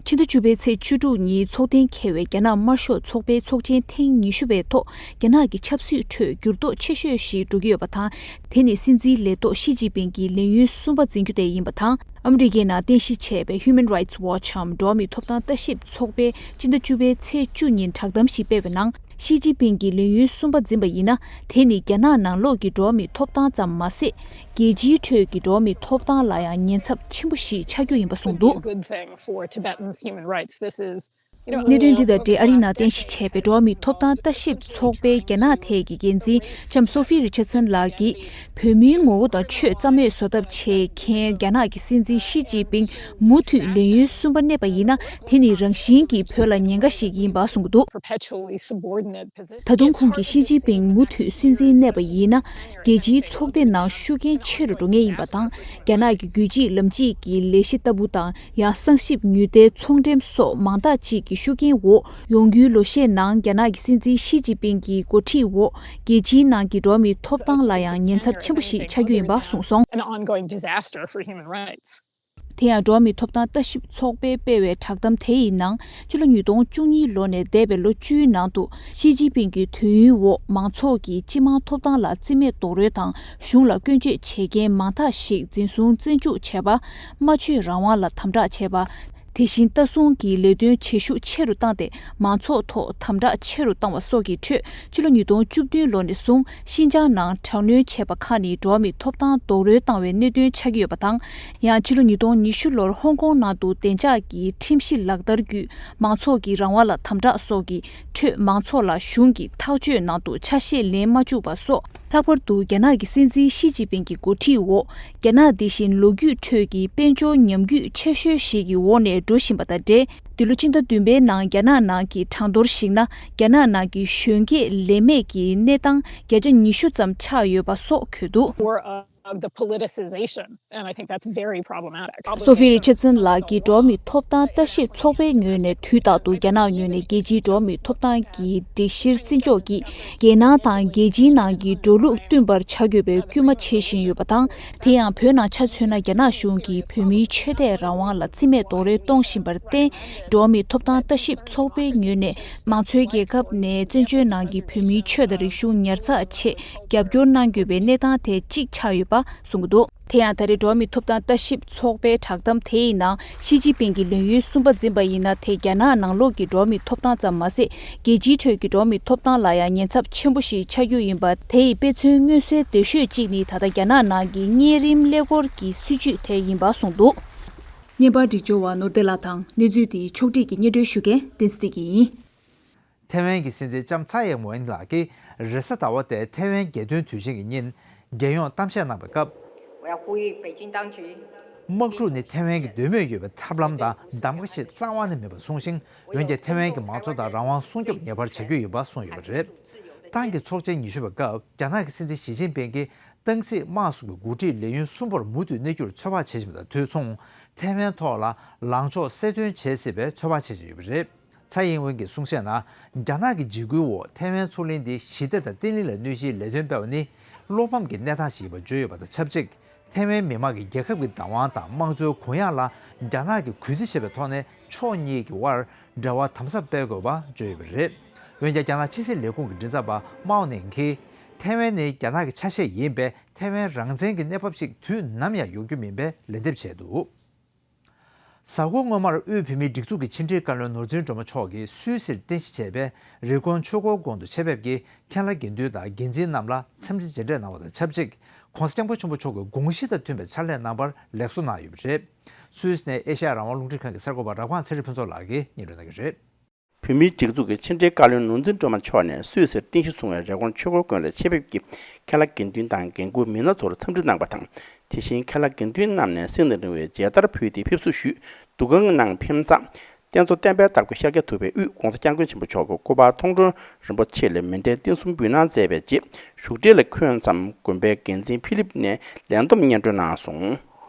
ཕྱི་ཟླ་བཅུ་པའི་ཚེས་བཅུ་དྲུག་ཉིན་ཚོགས་གཏན་འཁེལ་བའི་རྒྱ་ནག་དམར་ཤོག་ཚོགས་པའི་ཚོགས་ཆེན་ཐེངས་ཉི་ཤུ་པའི་ཐོག་རྒྱ་ནག་གི་ཆབ་སྲིད་ཁྲོད་འགྱུར་ལྡོག་ཆེ་ཤོས་ཤིག་འགྲོ་གི་ཡོད་པ་དང་། དེ་ནི་སྲིད་འཛིན་ལས་ཐོག་ཞི་ཅིན་ཕིང་གིས་ལས་ཡུན་གསུམ་པ་འཛིན་རྒྱུ་དེ་ཡིན་པ་དང་། ཨ་མི་རི་ཀའི་ནང་རྟེན་གཞི་བྱས་པའི་Human Rights Watch འམ་འགྲོ་བ་མིའི་ཐོབ་ཐང་ལྟ་ཞིབ་ཚོགས་པས་སྤྱི་ཟླ་བཅུ་པའི་ཚེས་བཅུ་ཉིན་བསྒྲགས་གཏམ་ཞིག་སྤེལ་བའི་ནང་། ཞི་ཅིན་ཕིང་གིས་ལས་ཡུན་གསུམ་པ་འཛིན་པ་ཡིན་ན། དེ་ནི་རྒྱ་ནག་ནང་ལོགས་ཀྱི་འགྲོ་བ་མིའི་ཐོབ་ཐང་ཙམ་མ་ཟད། རྒྱལ་སྤྱིའི་ཁྲོད་ཀྱི་འགྲོ་བ་མིའི་ཐོབ་ཐང་ལ་ཡང་ཉེན་ཚབས་ཆེན་པོ་ཞིག་ཆགས་རྒྱུ་ཡིན་པ་གསུངས་འདུག Good thing for Tibetans' human rights. This is གནད་དོན་འདི་དང་འབྲེལ་ཨ་རིའི་ནང་རྟེན་གཞི་བྱས་པའི་འགྲོ་བ་མིའི་ཐོབ་ཐང་ལྟ་ཞིབ་ཚོགས་པའི་རྒྱ་ནག་ཐད་ཀྱི་འགན་འཛིན་ལྕམ་སོ་ཧྥི་རི་ཆར་སན་ལགས་ཀྱིས། བོད་མིའི་ངོ་བོ་དང་ཆོས་རྩ་མེད་བཟོ་ཐབས་བྱེད་མཁན་རྒྱ་ནག་གི་སྲིད་འཛིན་ཞི་ཅིན་ཕིང་མུ་མཐུད་ལས་ཡུན་གསུམ་པ་གནས་པ་ཡིན་ན། དེ་ནི་རང་བཞིན་གྱིས་བོད་ལ་ཉེན་ཁ་ཞིག་ཡིན་པ་གསུངས་འདུག་ད་དུང་ཁོང་གིས་ཞི་ཅིན་ཕིང་མུ་མཐུད་སྲིད་འཛིན་གནས་པ་ཡིན་ན། རྒྱལ་སྤྱིའི་ཚོགས་སྡེ་ནང་ཤུགས་རྐྱེན་ཆེ་རུ་འགྲོ་ངེས་ཡིན་པ་དང་། རྒྱ་ནག་གི་རྒྱུད་གཅིག་ལམ་གཅིག་གི་ལས་གཞི་ལྟ་བུ་དང་། ཡང་གསང་ཞིབ་ཉུལ་ལྡན་ཚོང་འགྲེམས་སོགས་མང་དག་ཅིག་གི་ཤུགས་རྐྱེན་འོག་ཡོང་རྒྱུའི་ལོ་ཤས་ནང་རྒྱ་ནག་གི་སྲིད་འཛིན་ཞི་ཅིན་ཕིང་གི་འགོ་ཁྲིད་འོག་རྒྱལ་སྤྱིའི་ནང་གི་འགྲོ་བ་མིའི་ཐོབ་ཐང་ལ་ཡང་ཉེན་ཚབས་ཆེན་པོ་ཞིག་ཆགས་རྒྱུ་ཡིན་པ་གསུངས་སོང་། An ongoing disaster for human rights. དེ་ཡང་འགྲོ་བ་མིའི་ཐོབ་ཐང་ལྟ་ཞིབ་ཚོགས་པས་སྤེལ་བའི་བསྒྲགས་གཏམ་དེ་ཡི་ནང་། ཕྱི་ལོ་ཉིས་སྟོང་བཅུ་གཉིས་ལོ་ནས་འདས་པའི་ལོ་བཅུའི་ནང་དུ། ཞི་ཅིན་ཕིང་གི་དུས་ཡུན་འོག་མང་ཚོགས་ཀྱི་སྤྱི་དམངས་ཐོབ་ཐང་ལ་རྩིས་མེད་རྡོག་རོལ་དང་། གཞུང་ལ་སྐྱོན་བརྗོད་བྱེད་མཁན་མང་དག་ཞིག་འཛིན་བཟུང་བཙོན་འཇུག་བྱས་པ། སྨྲ་བརྗོད་རང་དབང་ལ་དམ་དྲག་བྱས་པ། དེ་བཞིན་ལྟ་སྲུང་གི་ལས་དོན་བྱེད་ཤུགས་ཆེ་རུ་བཏང་སྟེ། མང་ཚོགས་ཐོག་དམ་དྲག་ཆེ་རུ་བཏང་བ་སོགས་ཀྱི་ཁྲོད། ཕྱི་ལོ་ཉིས་སྟོང་བཅུ་བདུན་ལོ་ནས་བཟུང་ཤིན་ཅང་ནང་དྲག་གནོན་བྱས་པ་ཁག་ནི་འགྲོ་བ་མིའི་ཐོབ་ཐང་རྡོག་རོལ་བཏང་བའི་གནད་དོན་ཆགས་ཀྱི་ཡོད་པ་དང་། ཡང་ཕྱི་ལོ་ཉིས་སྟོང་ཉི་ཤུ་ལོར་ཧོང་ཀོང་ནང་དུ་བདེ་འཇགས་ཀྱི་ཁྲིམས་གཞི་ལག་བསྟར་བརྒྱུད་མང་ཚོགས་ཀྱི་རང་དབང་ལ་དམ་དྲག་སོགས་ཀྱི་ཁྲོད་མང་ཚོགས་ལ་གཞུང་གི་ཐག་གཅོད་ནང་དུ་ཆ་ཤས་ལེན་མ་བཅུག་པ་སོགས། ལྷག་པར་དུ་རྒྱ་ནག་གི་སྲིད་འཛིན་ཞི་ཅིན་ཕིང་གི་འགོ་ཁྲིད་འོག་རྒྱ་ནག་འདི་བཞིན་ལོ་རྒྱུས་ཁྲོད་ཀྱི་དཔལ་འབྱོར་ཉམས་རྒུད་ཆེ་ཤོས་ཤིག་གི་འོག་ནས་འགྲོ་བཞིན་པ་དང་འབྲེལ། འདི་ལོ་སྤྱི་ཟླ་བདུན་པའི་ནང་རྒྱ་ནག་ནང་གི་གྲངས་ཐོར་གཞིགས་ན། རྒྱ་ནག་ནང་གི་གཞོན་སྐྱེས་ལས་མེད་ཀྱི་གནས་སྟངས་བརྒྱ་ཆ་ཉི་ཤུ་ཙམ་ཆགས་ཡོད་པ་སོགས་འཁོད་འདུག Of the politicization, and I think that's very problematic. སོ་ཕི་རི་ཆར་སན་ལགས་ཀྱིས་འགྲོ་བ་མིའི་ཐོབ་ཐང་ལྟ་ཞིབ་ཚོགས་པའི་ངོས་ནས་དུས་རྟག་ཏུ་རྒྱ་ནག་ངོས་ནས་རྒྱལ་སྤྱིའི་འགྲོ་བ་མིའི་ཐོབ་ཐང་གི་སྒྲིག་གཞིར་བརྩི་འཇོག་གིས། རྒྱལ་ནང་དང་རྒྱལ་སྤྱིའི་ནང་གི་འགྲོ་ལུགས་བསྟུན་པར་བྱ་དགོས་པའི་སྐུལ་མ་བྱེད་བཞིན་ཡོད་པ་དང་། དེ་ཡང་བོད་ནང་ཆ་མཚོན་ན། རྒྱ་ནག་གཞུང་གིས་བོད་མིའི་ཆོས་དད་རང་དབང་ལ་རྩིས་མེད་རྡོག་རོལ་གཏོང་བཞིན་པར་བརྟེན། འགྲོ་བ་མིའི་ཐོབ་ཐང་ལྟ་ཞིབ་ཚོགས་པའི་ངོས་ནས། མང་གཙོའི་རྒྱལ་ཁབ་ནས་བཙན་བྱོལ་ནང་གི་བོད་མིའི་ཆོས་དང་རིག་གཞུང་ཉར་ཚགས་ཆེད་རྒྱབ་སྐྱོར་གནང་དགོས་པའི་གནས་སྟངས་དེ་གཅིག་ཆགས་ཡོད་པ་གསུངས་ཀྱི་འདུག་དེ་ཡང་ད་རེས་འགྲོ་བ་མིའི་ཐོབ་ཐང་ལྟ་ཞིབ་ཚོགས་པའི་བསྒྲགས་གཏམ་དེ་ཡི་ནང་། ཞི་ཅིན་ཕིང་གིས་ལས་ཡུན་གསུམ་པ་འཛིན་པ་ཡིན་ན། དེ་རྒྱ་ནག་ནང་ལོགས་ཀྱི་འགྲོ་བ་མིའི་ཐོབ་ཐང་ཙམ་མ་ཟད། རྒྱལ་སྤྱིའི་ཁྲོད་ཀྱི་འགྲོ་བ་མིའི་ཐོབ་ཐང་ལ་ཡང་ཉེན་ཚབས་ཆེན་པོ་ཞིག་ཆགས་རྒྱུ་ཡིན་པ། དེ་ཡི་དཔེ་མཚོན་མངོན་གསལ་དོད་ཤོས་གཅིག་ནི། ད་ལྟ་རྒྱ་ནག་ནང་གི་གཉན་རིམས་ཀླད་ཀོར་གྱི་སྲིད་བྱུས་དེ་ཡིན་པ་གསུངས་འདུག་བརྙན་པར་སྒྲིག་འཇོག་པ་ནོར་བདེ་ལགས་དང་། གནས་ཚུལ་འདི་ཕྱོགས་སྒྲིག་གིས་སྙན་སྒྲོན་ཞུ་མཁན་བསྟན་འཛིན་བདེ་སྐྱིད་ཡིན། ཐེ་ཝན་གྱི་སྲིད་འཛིན་ལྕམ་ཚའེ་ཝེན་ལགས་ཀྱིས་རེས་གཟའ་ཟླ་བ་སྟེ་ཐེ་ཝན་རྒྱལ་སྟོན་དུས་ཆེན་གྱི་ཉིན་རྒྱལ་ཡོངས་གཏམ་བཤད་གནང་བའི་སྐབས། 我要呼吁北京当局 དམག་འཁྲུག་ནི་ཐེ་ཝན་གྱི་འདོད་མོས་ཡོད་པའི་ཐབས་ལམ་དང་གདམ་ག་ཞིག་རྩ་བ་ནས་མིན་པ་གསུངས་ཤིང་། འོན་ཀྱང་ཐེ་ཝན་གྱི་མང་གཙོ་དང་རང་དབང་སྲུང་སྐྱོབ་ངེས་པར་བྱ་རྒྱུ་ཡིན་པ་གསུངས་ཡོད་པ་རེད། ཏང་གི་ཚོགས་ཆེན་ཉི་ཤུ་པའི་སྐབས་རྒྱ་ནག་གི་སྲིད་འཛིན་ཞི་ཅིན་ཕིང་གིས་ཏང་སྲིད་དམག་སོགས་ཀྱི་འགོ་ཁྲིད་ལས་ཡུན་གསུམ་པར་མུ་མཐུད་གནས་རྒྱུར་ཚོད་དཔག་བྱེད་བཞིན་པ་དང་དུས་མཚུངས། ཐེ་ཝན་ཐོག་ལ་ལངས་ཕྱོགས་གསལ་སྟོན་བྱེད་སྲིད་པའི་ཚོད་དཔག་བྱེད་བཞིན་ཡོད་པ་རེད། ཚའེ་ཡིན་ཝེན་གྱིས་གསུངས་བཤད་ནང་། རྒྱ་ནག་གི་འཇིགས་སྐུལ་འོག་ཐེ་ཝན་མཚོ་གླིང་འདི་ཞི་བདེ་དང་བརྟན་ལྷིང་ལ་གནོད་གཞིའི་ལས་དོན་སྤེལ་བ་ནི། བློ་ཕམ་གྱི་གནས་སྟངས་ཤིག་ཡིན་པ་བརྗོད་ཡོད་པ་དང་ཆབས་ཅིག་ཐེ་ཝན་མི་དམངས་ཀྱི་རྒྱལ་ཁབ་ཀྱི་བདག་དབང་དང་དམངས་གཙོའི་གུ་ཡངས་ལ་རྒྱ་ནག་གིས་གུས་བརྩི་བྱེད་པའི་ཐོག་ནས་ཕྱོགས་གཉིས་ཀྱི་དབར་འབྲེལ་བ་དམ་ཟབ་སྤེལ་དགོས་པ་བརྗོད་ཡོད་པ་རེད། འོན་ཀྱང་། རྒྱ་ནག་ཕྱི་སྲིད་ལས་ཁུངས་ཀྱི་མགྲིན་ཚབ་པ་མའོ་ནེང་གིས། ཐེ་ཝན་ནི་རྒྱ་ནག་གི་ཆ་ཤས་ཡིན་པས། ཐེ་ཝན་རང་བཙན་གྱི་གནས་བབ་ཅིག་དུས་ནམ་ཡང་ཡོང་རྒྱུ་མིན་པའི་ལན་འདེབས་བྱས་འདུག་གཟའ་འཁོར་སྔོན་མར་དབུས་བོད་མིའི་སྒྲིག་འཛུགས་ཀྱི་ཕྱི་དྲིལ་བཀའ་བློན་ནོར་འཛིན་སྒྲོལ་མ་མཆོག་གིས་སུད་སིར་རྟེན་གཞི་བྱས་པའི་རི་ཀོན་ཆོས་འཁོར་དགོན་དུ་ཆེད་ཕེབས་ཀྱིས་མཁན་བླ་དགེ་འདུན་དང་འགན་འཛིན་རྣམས་ལ་འཚམས་འདྲི་མཇལ་འཕྲད་གནང་བ་དང་ཆབས་ཅིག ༸གོང་ས་༸སྐྱབས་མགོན་ཆེན་པོ་མཆོག་གི་དགོངས་གཞི་དང་མཐུན་པའི་ཕྱག་ལས་གནང་བར་ལེགས་གསོ་གནང་ཡོད་པ་རེད། སུད་སི་ནས་ཨེ་ཤ་ཡ་རང་དབང་རླུང་འཕྲིན་ཁང་གི་གསར་འགོད་པ་རབ་སྒང་ཚེ་རིང་ཕུན་ཚོགས་ལགས་ཀྱིས་སྙན་སྒྲོན་གནང་གི་རེད། བོད་མིའི་སྒྲིག་འཛུགས་ཀྱི་ཕྱི་འབྲེལ་བཀའ་བློན་ནོར་འཛིན་སྒྲོལ་མ་མཆོག་ནས་སུད་སིར་རྟེན་གཞི་བཟུང་བའི་རི་ཀོན་ཆོས་འཁོར་དགོན་ལ་ཆེད་ཕེབས་ཀྱིས་མཁན་བླ་དགེ་འདུན་དང་འགན་འཁུར་མི་སྣ་ཚོར་འཚམས་འདྲི་གནང་བ་དང་། དེ་བཞིན་མཁན་བླ་དགེ་འདུན་རྣམས་ནས་སེང་ནས་རིང་བའི་མཇལ་དར་ཕུལ་ཏེ་ཕེབས་བསུ་ཞུས། འདུ་ཁང་ནང་ཕེབས་མཚམས། རྟེན་གཙོ་བསྟན་པའི་བདག་པོ་ཤཱཀྱ་ཐུབ་པའི་དབུས་༸གོང་ས་༸སྐྱབས་མགོན་ཆེན་པོ་མཆོག་གིས་སྐུ་པར་མཐོང་གྲོལ་རིན་པོ་ཆེ་ལ་མཎྜལ་རྟེན་གསུམ་འབུལ་གནང་མཛད་པའི་རྗེས། བཞུགས་གྲལ་ལ་འཁོད་མཚམས། དགོན་པའི་འགན་འཛིན་ཕི་ལིབ་ནས་ལན་འདེབས་སྙན་སྒྲོན་གནང་སོང་།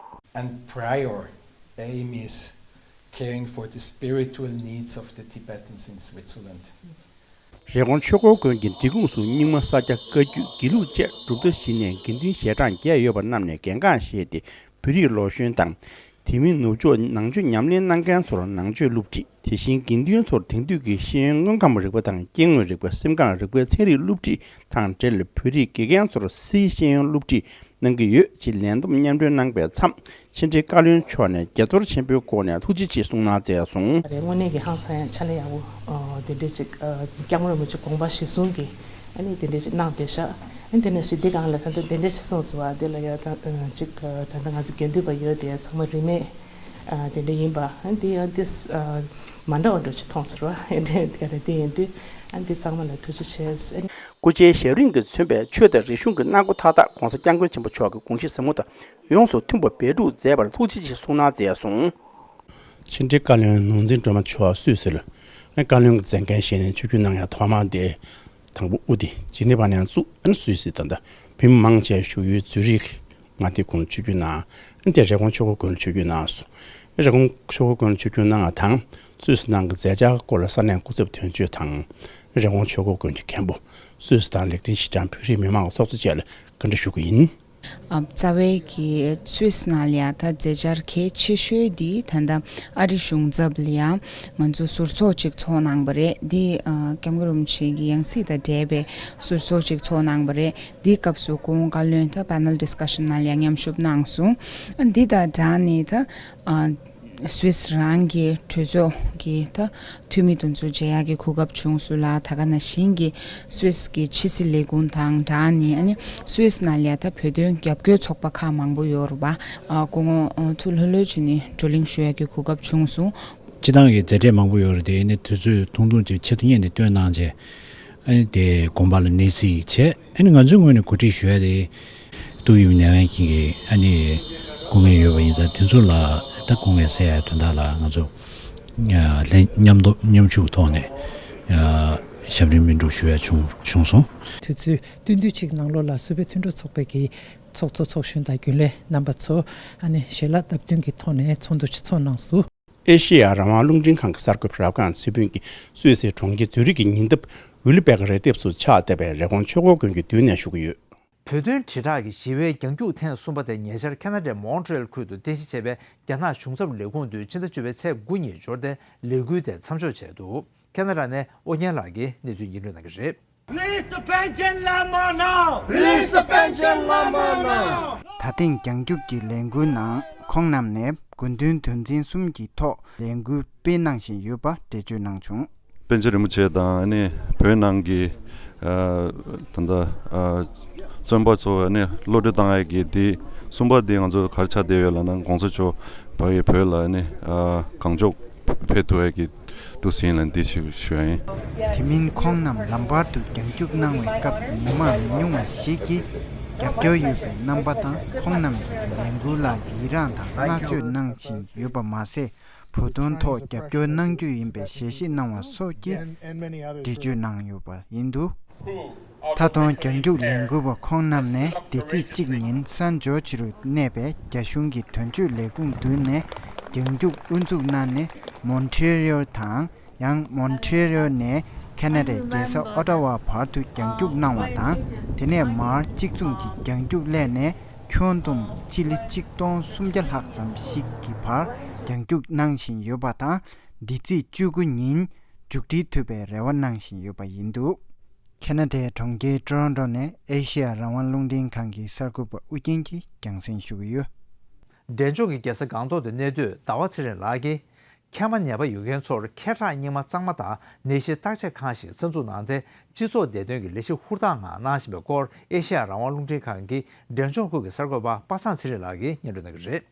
And prior aim is caring for the spiritual needs of the Tibetans in Switzerland. རི་ཀོན་ཆོས་འཁོར་དགོན་གྱི་འབྲི་གུང་སུ་རྙིང་མ་ས་སྐྱ་བཀའ་བརྒྱུད་དགེ་ལུགས་བཅས་གྲུབ་མཐའ་བཞི་ནས་དགེ་འདུན་ཞལ་གྲངས་བརྒྱད་ཡོད་པ་རྣམས་ནས་གལ་འགངས་བཞེས་ཏེ་བོད་རིགས་ལོ་གཞོན་དང་། དེ་མིན་ནུབ་ཕྱོགས་ནང་ཆོས་ཉམས་ལེན་གནང་མཁན་ཚོར་ནང་ཆོས་སློབ་ཁྲིད། དེ་བཞིན་དགེ་འདུན་ཚོར་དེང་དུས་ཀྱི་ཤེས་ཡོན་དངོས་ཁམས་རིག་པ་དང་སྐྱེ་དངོས་རིག་པ། སེམས་ཁམས་རིག་པའི་ཚན་རིག་སློབ་ཁྲིད་དང་འབྲེལ་བོད་རིགས་དགེ་རྒན་ཚོར་སིའི་ཤེས་ཡོན་སློབ་ཁྲིད་གནང་གི་ཡོད་ཅེས་ལན་འདེབས་སྙན་སྒྲོན་གནང་པའི་མཚམས། ཕྱི་འབྲེལ་བཀའ་བློན་མཆོག་ནས་དགྱེས་ཚོར་ཆེན་པོའི་སྒོ་ནས་ཐུགས་རྗེ་ཆེ་གསུངས་གནང་མཛད་སོང་། རེད། དངོས་གནས་ཀྱི་ཧང་སང་ཡང་ཕྱག་ལས་ཡག་པོ་དེ་འདྲས་ཅིག་སྐྱབས་མགོན་རིན་པོ་ཆེ་དགོངས་པ་གཞིར་བཟུང་གིས་ཨ་ནི་དེ་འདྲས་ཅིག་གནང་བསྡད་ཤག་ཨ་ནི་དེ་ནས་ཞིག་འདི་སྒང་ལ་ད་ལྟ་དེ་འདྲས་ཅིག་གསུངས་སོང་བ། དེ་ལ་ཡང་ད་ཅིག་ད་ལྟ་ང་ཚོ་དགེ་འདུན་པ་ཡོད་དེ་ཚང་མ་རིས་མེད་དེ་འདྲས་ཡིན་པ། ཨ་ནི་དེ་ཡང་དེ་མ་འདྲ་བ་འདྲ་ཅིག་མཐོང་སོང་བ། ཨ་ནི་དེ་ག་རེ་དེ་ཡིན་དུས་ཨ་ནི་དེ་ཚང་མ་ལ་ཐུགས་རྗེ་ཆེ། སྐུ་ཕྱྭའི་ཞབས་རིམ་གྱིས་མཚོན་པའི་ཆོས་དང་རིག་གཞུང་གི་གནང་སྒོ་མཐའ་དག་༸གོང་ས་༸སྐྱབས་མགོན་ཆེན་པོ་མཆོག་གི་དགོངས་གཞི་ཟབ་མོ་དང་ཡོངས་སུ་མཐུན་པ་འབད་འབྲུག་མཛད་པར་ཐུགས་རྗེ་ཆེ་གསུངས་གནང་མཛད་སོང་། ཕྱི་འབྲེལ་བཀའ་བློན་ནོར་འཛིན་སྒྲོལ་མ་མཆོག་སུད་སིར་བཀའ་བློན་གྱི་མཛད་འགན་བཞེས་ནས་ཆིབས་བསྒྱུར་གནང་ཡ་ཐོག་མ་དེ་དང་པོ་དབུ་དེ་ཇི་ནི་ཝ་ནས་བཙུགས། ཨ་ནི་སུད་སི་ད་ལྟ་བོད་མི་མང་ཆེ་བཞུགས་ཡུལ་ཛུ་རིག་མངའ་སྡེ་ཁོངས་ཆིབས་བསྒྱུར་གནང་། ཨ་ནི་དེ་རི་ཀོན་ཆོས་འཁོར་དགོན་ལ་ཆིབས་བསྒྱུར་གནང་སོང་། རི་ཀོན་ཆོས་འཁོར་དགོན་ལ་ཆིབས་བསྒྱུར་གནང་བ་དང་། སུད་སི་ནང་གི་མཛད་འཆར་སྐོར་ལ་ས་གནས་སྐུ་ཚབ་དོན་གཅོད་དང་། རི་ཀོན་ཆོས་འཁོར་དགོན་གྱི་མཁན་པོ། སུད་སི་དང་ལེགས་ལྡན་ཤིས་ཀྲང་བོད་རིགས་མི་མང་གི་ཚོགས་གཙོ་བཅས་ལ་བཀའ་འདྲི་ཞུ་གི་ཡིན། ཨ། རྩ་བའི་གི་སུད་སི་ནང་ལ་ཡ་ད་མཛད་འཆར་གལ་ཆེ་ཤོས་འདི་ད་ལྟ་ཨ་རི་གཞུང་ཚབ་ལ་ཡ་ང་ཚོ་ཟུར་ཚོགས་ཅིག་ཚོགས་གནང་བ་རེད། འདི་ཨ་སྐྱབས་མགོན་རིན་པོ་ཆེ་གི་ཡང་སྲིད་དང་འབྲེལ་བའི་ཟུར་ཚོགས་ཅིག་ཚོགས་གནང་བ་རེད། འདིའི་སྐབས་སུ་སྐུ་ངོ་བཀའ་བློན་ད་པེ་ནལ་ཌི་སི་ཀ་ཤན་ནང་ལ་ཡ་མཉམ་ཞུགས་གནང་སོང་། ཨ། འདི་དང་སྦྲགས་ནས་ད་ཨ། སུད་སི་རང་གི་གྲོས་ཚོགས་ཀྱི་ད་འཐུས་མི་དེ་ཚོ་མཇལ་ཡག་གི་གོ་སྐབས་བྱུང་སོང་ལ། ད་ག་ནང་བཞིན་གྱི་སུད་སི་གི་ཕྱི་སྲིད་ལས་ཁུངས་དང་སྦྲགས་ནས་ཨ་ནི་སུད་སི་ནང་ལ་ཡ་ད་བོད་དོན་རྒྱབ་སྐྱོར་ཚོགས་པ་ཁག་མང་པོ་ཡོད་རེད་པ། ཨ། སྐུ་ངོ་ཐུགས་ལྷོད་ལྷོད་བྱས་ནས་བགྲོ་གླེང་ཞུ་ཡག་གི་གོ་སྐབས་བྱུང་སོང་། སྤྱི་བཏང་གི་མཛད་འཕྲིན་མང་པོ་ཡོད་རེད་དེ། ཨ་ནི་དུས་ཚོད་ཐུང་ཐུང་ཅིག་ཆེད་དུ་གཉེར་ནས་བཏོན་གནང་བྱས། ཨ་ནི་དེ་དགོངས་པ་ལ་གནས་གཟིགས་བྱས། ཨ་ནི་ང་ཚོའི་ངོས་ནས་གོ་སྒྲིག་ཞུ་ཡ་དེ། ཏོག་དབྱིབས་ནད་ཡམས་ཀྱི་ཨ་ནི་སྐུ་ངལ་ཡོད་པ་ཡིན་ཙང་། དེ་ཚོ་ལ་ད་སྐུ་ངལ་སེལ་ཡ་དོན་དག་ལ་ང་ཚོ་ལྷན་མཉམ་དུ་མཉམ་ཞུགས་ཐོག་ནས་ཞབས་རིམ་སྨིན་སྒྲུབ་ཞུ་ཡ་བྱུང་བྱུང་སོང་། དུས་ཚོད་སྟོན་དུས་ཅིག་ནང་ལོགས་ལ་སུད་བོད་མཐུན་གྲོགས་ཚོགས་པའི་གི་ཚོགས་གཙོ་ཚོགས་གཞོན་དང་རྒྱུན་ལས་རྣམ་པ་ཚོ་ཨ་ནི་ཞལ་ལག་བརྡབ་སྟོན་གྱི་ཐོག་ནས་ཚོགས་འདུ་ཆེ་ཚོགས་གནང་སོང་། ཨེ་ཤེ་ཡ་རང་དབང་རླུང་འཕྲིན་ཁང་གི་གསར་འགོད་པ་རབ་སྒང་ཚེ་ཕུན་གྱིས་སུད་སིའི་གྲོང་ཁྱེར་ཛུ་རིག་གི་ཉེ་འདབས་ཝི་ལི་བྷེ་ཀ་རི་ལྡེབས་སུ་ཆགས་བསྡད་པའི་རི་ཀོན་ཆོས་འཁོར་དགོན་གྱི་མདུན་ནས་ཞུ་གི་ཡོད། བོད་དོན་དྲིལ་བསྒྲགས་ཀྱི་ཞི་བའི་རྒྱང་རྒྱུག་ཐེངས་གསུམ་པ་དེ་ཉེ་ཆར་ཁེ་ན་ཌའི་མོན་ཊི་རེལ་ཁུལ་དུ་རྟེན་གཞི་བྱས་པའི་རྒྱ་ནག་གཞུང་ཚབ་ལས་ཁུངས་དུ་ཕྱི་ཟླ་བཅུ་པའི་ཚེས་དགུ་ཉིན་འབྱོར་ཏེ་ལས་འགུལ་དེ་མཚམས་འཇོག་བྱས་འདུག་ཁེ་ན་ཌ་ནས་ཨོ་རྒྱན་ལགས་ཀྱིས་གནས་ཚུལ་སྙན་སྒྲོན་གནང་གི་རེད། Release the Panchen Lama now! Release the Panchen Lama now! ད་ཐེངས་རྒྱང་རྒྱུག་གི་ལས་འགུལ་ནང་ཁོང་རྣམས་ནས་དགོས་འདུན་དོན་ཚན་གསུམ་གྱི་ཐོག་ལས་འགུལ་སྤེལ་གནང་བཞིན་ཡོད་པ་འགྲེལ་བརྗོད་གནང་བྱུང་། པཎ་ཆེན་རིན་པོ་ཆེ་དང་ཨ་ནི་བོད་ནང་གི་ཨ་ད་ལྟ་ཨ་བཙོན་པ་ཚོ་ཨ་ནི་གློད་གྲོལ་བཏང་ཡས་ཀྱི་དེ་གསུམ་པ་དེ་ང་ཚོ་ག་རེ་ཆགས་བསྡད་ཡོད་ལབ་ན། གོང་ས་མཆོག་ཕ་གི་བོད་ལ་ཨ་ནི་ཨ་གང་མགྱོགས་ཕེབས་ཐུབ་ཡས་ཀྱི་འདུག་ཟིན་ལ་འདི་ཞིག་ཞུ་ཡ་ཡིན། དེ་མིན་ཁོང་རྣམས་ལམ་བར་དུ་རྒྱང་རྒྱུག་གནང་བའི་སྐབས་མི་མང་མི་ཉུང་བ་ཞིག་གིས་རྒྱབ་སྐྱོར་ཡོད་པའི་རྣམ་པ་དང་། ཁོང་རྣམས་ཀྱིས་ལས་འགུལ་ལ་ཡི་རངས་དང་བསྔགས་བརྗོད་གནང་བཞིན་ཡོད་པ་མ་ཟད། བོད་དོན་ཐོག་རྒྱབ་སྐྱོར་གནང་རྒྱུ་ཡིན་པའི་ཞལ་བཞེས་གནང་བ་སོགས་ཀྱི་འགྲེལ་བརྗོད་གནང་ཡོད་པ་ཡིན་འདུག་ད་དུང་རྒྱང་རྒྱུག་ལས་འགུལ་བ་ཁོང་རྣམས་ནས་འདི་ཚེས་གཅིག་ཉིན་སན་ཇོར་ཇི་རུ་གནས་པའི་རྒྱ་གཞུང་གི་དོན་གཅོད་ལས་ཁུངས་མདུན་ནས་རྒྱང་རྒྱུག་དབུ་འཛུགས་གནང་ནས་མོན་ཊི་རི་ཡོལ་དང་། ཡང་མོན་ཊི་རི་ཡོལ་ནས་ཁེ་ན་ཌའི་རྒྱལ་ས་ཨོ་ཊ་ཝ་བར་དུ་རྒྱང་རྒྱུག་གནང་བ་དང་། དེ་ནས་མར་གཅིག་མཚུངས་ཀྱི་རྒྱང་རྒྱུག་ལས་ནས་ཁྱོན་བསྡོམས་སྤྱི་ལེ་གཅིག་སྟོང་སུམ་བརྒྱ་ལྷག་ཙམ་ཞིག་གི་བར་རྒྱང་རྒྱུག་གནང་བཞིན་ཡོད་པ་དང་། འདི་ཚེས་བཅུ་དགུ་ཉིན་མཇུག་སྒྲིལ་ཐུབ་པའི་རེ་བ་གནང་བཞིན་ཡོད་པ་ཡིན་འདུག་ཁེ་ན་ཌའི་གྲོང་ཁྱེར་ཊོ་རོན་ཊོ་ནས་ཨེ་ཤེ་ཡ་རང་དབང་རླུང་འཕྲིན་ཁང་གི་གསར་འགོད་པ་ཨུ་རྒྱན་གྱིས་རྒྱང་སྲིང་ཞུ་གི་ཡོད། འབྲས་ལྗོངས་ཀྱི་རྒྱལ་ས་སྒང་ཏོག་ཏུ་གནས་སྡོད་ཟླ་བ་ཚེ་རིང་ལགས་ཀྱིས། མཁལ་མ་ནད་པ་ཡོད་མཁན་ཚོར་མཁལ་ཁྲག་རྙིང་མ་གཙང་མ་དང་ནད་གཞི་བརྟག་དཔྱད་ཁང་ཞིག་གསར་འཛུགས་གནང་སྟེ། སྤྱི་ཚོགས་བདེ་དོན་གྱི་ལས་གཞི་ཧུར་ཐག་ངང་གནང་བཞིན་པའི་སྐོར། ཨེ་ཤེ་ཡ་རང་དབང་རླུང་འཕྲིན་ཁང་གི་འབྲས་ལྗོངས་ཁུལ་གྱི་གསར་འགོད་པ་པ་སངས་ཚེ་རིང་ལགས་ཀྱིས་སྙན་སྒྲོན་གནང་གི་རེད།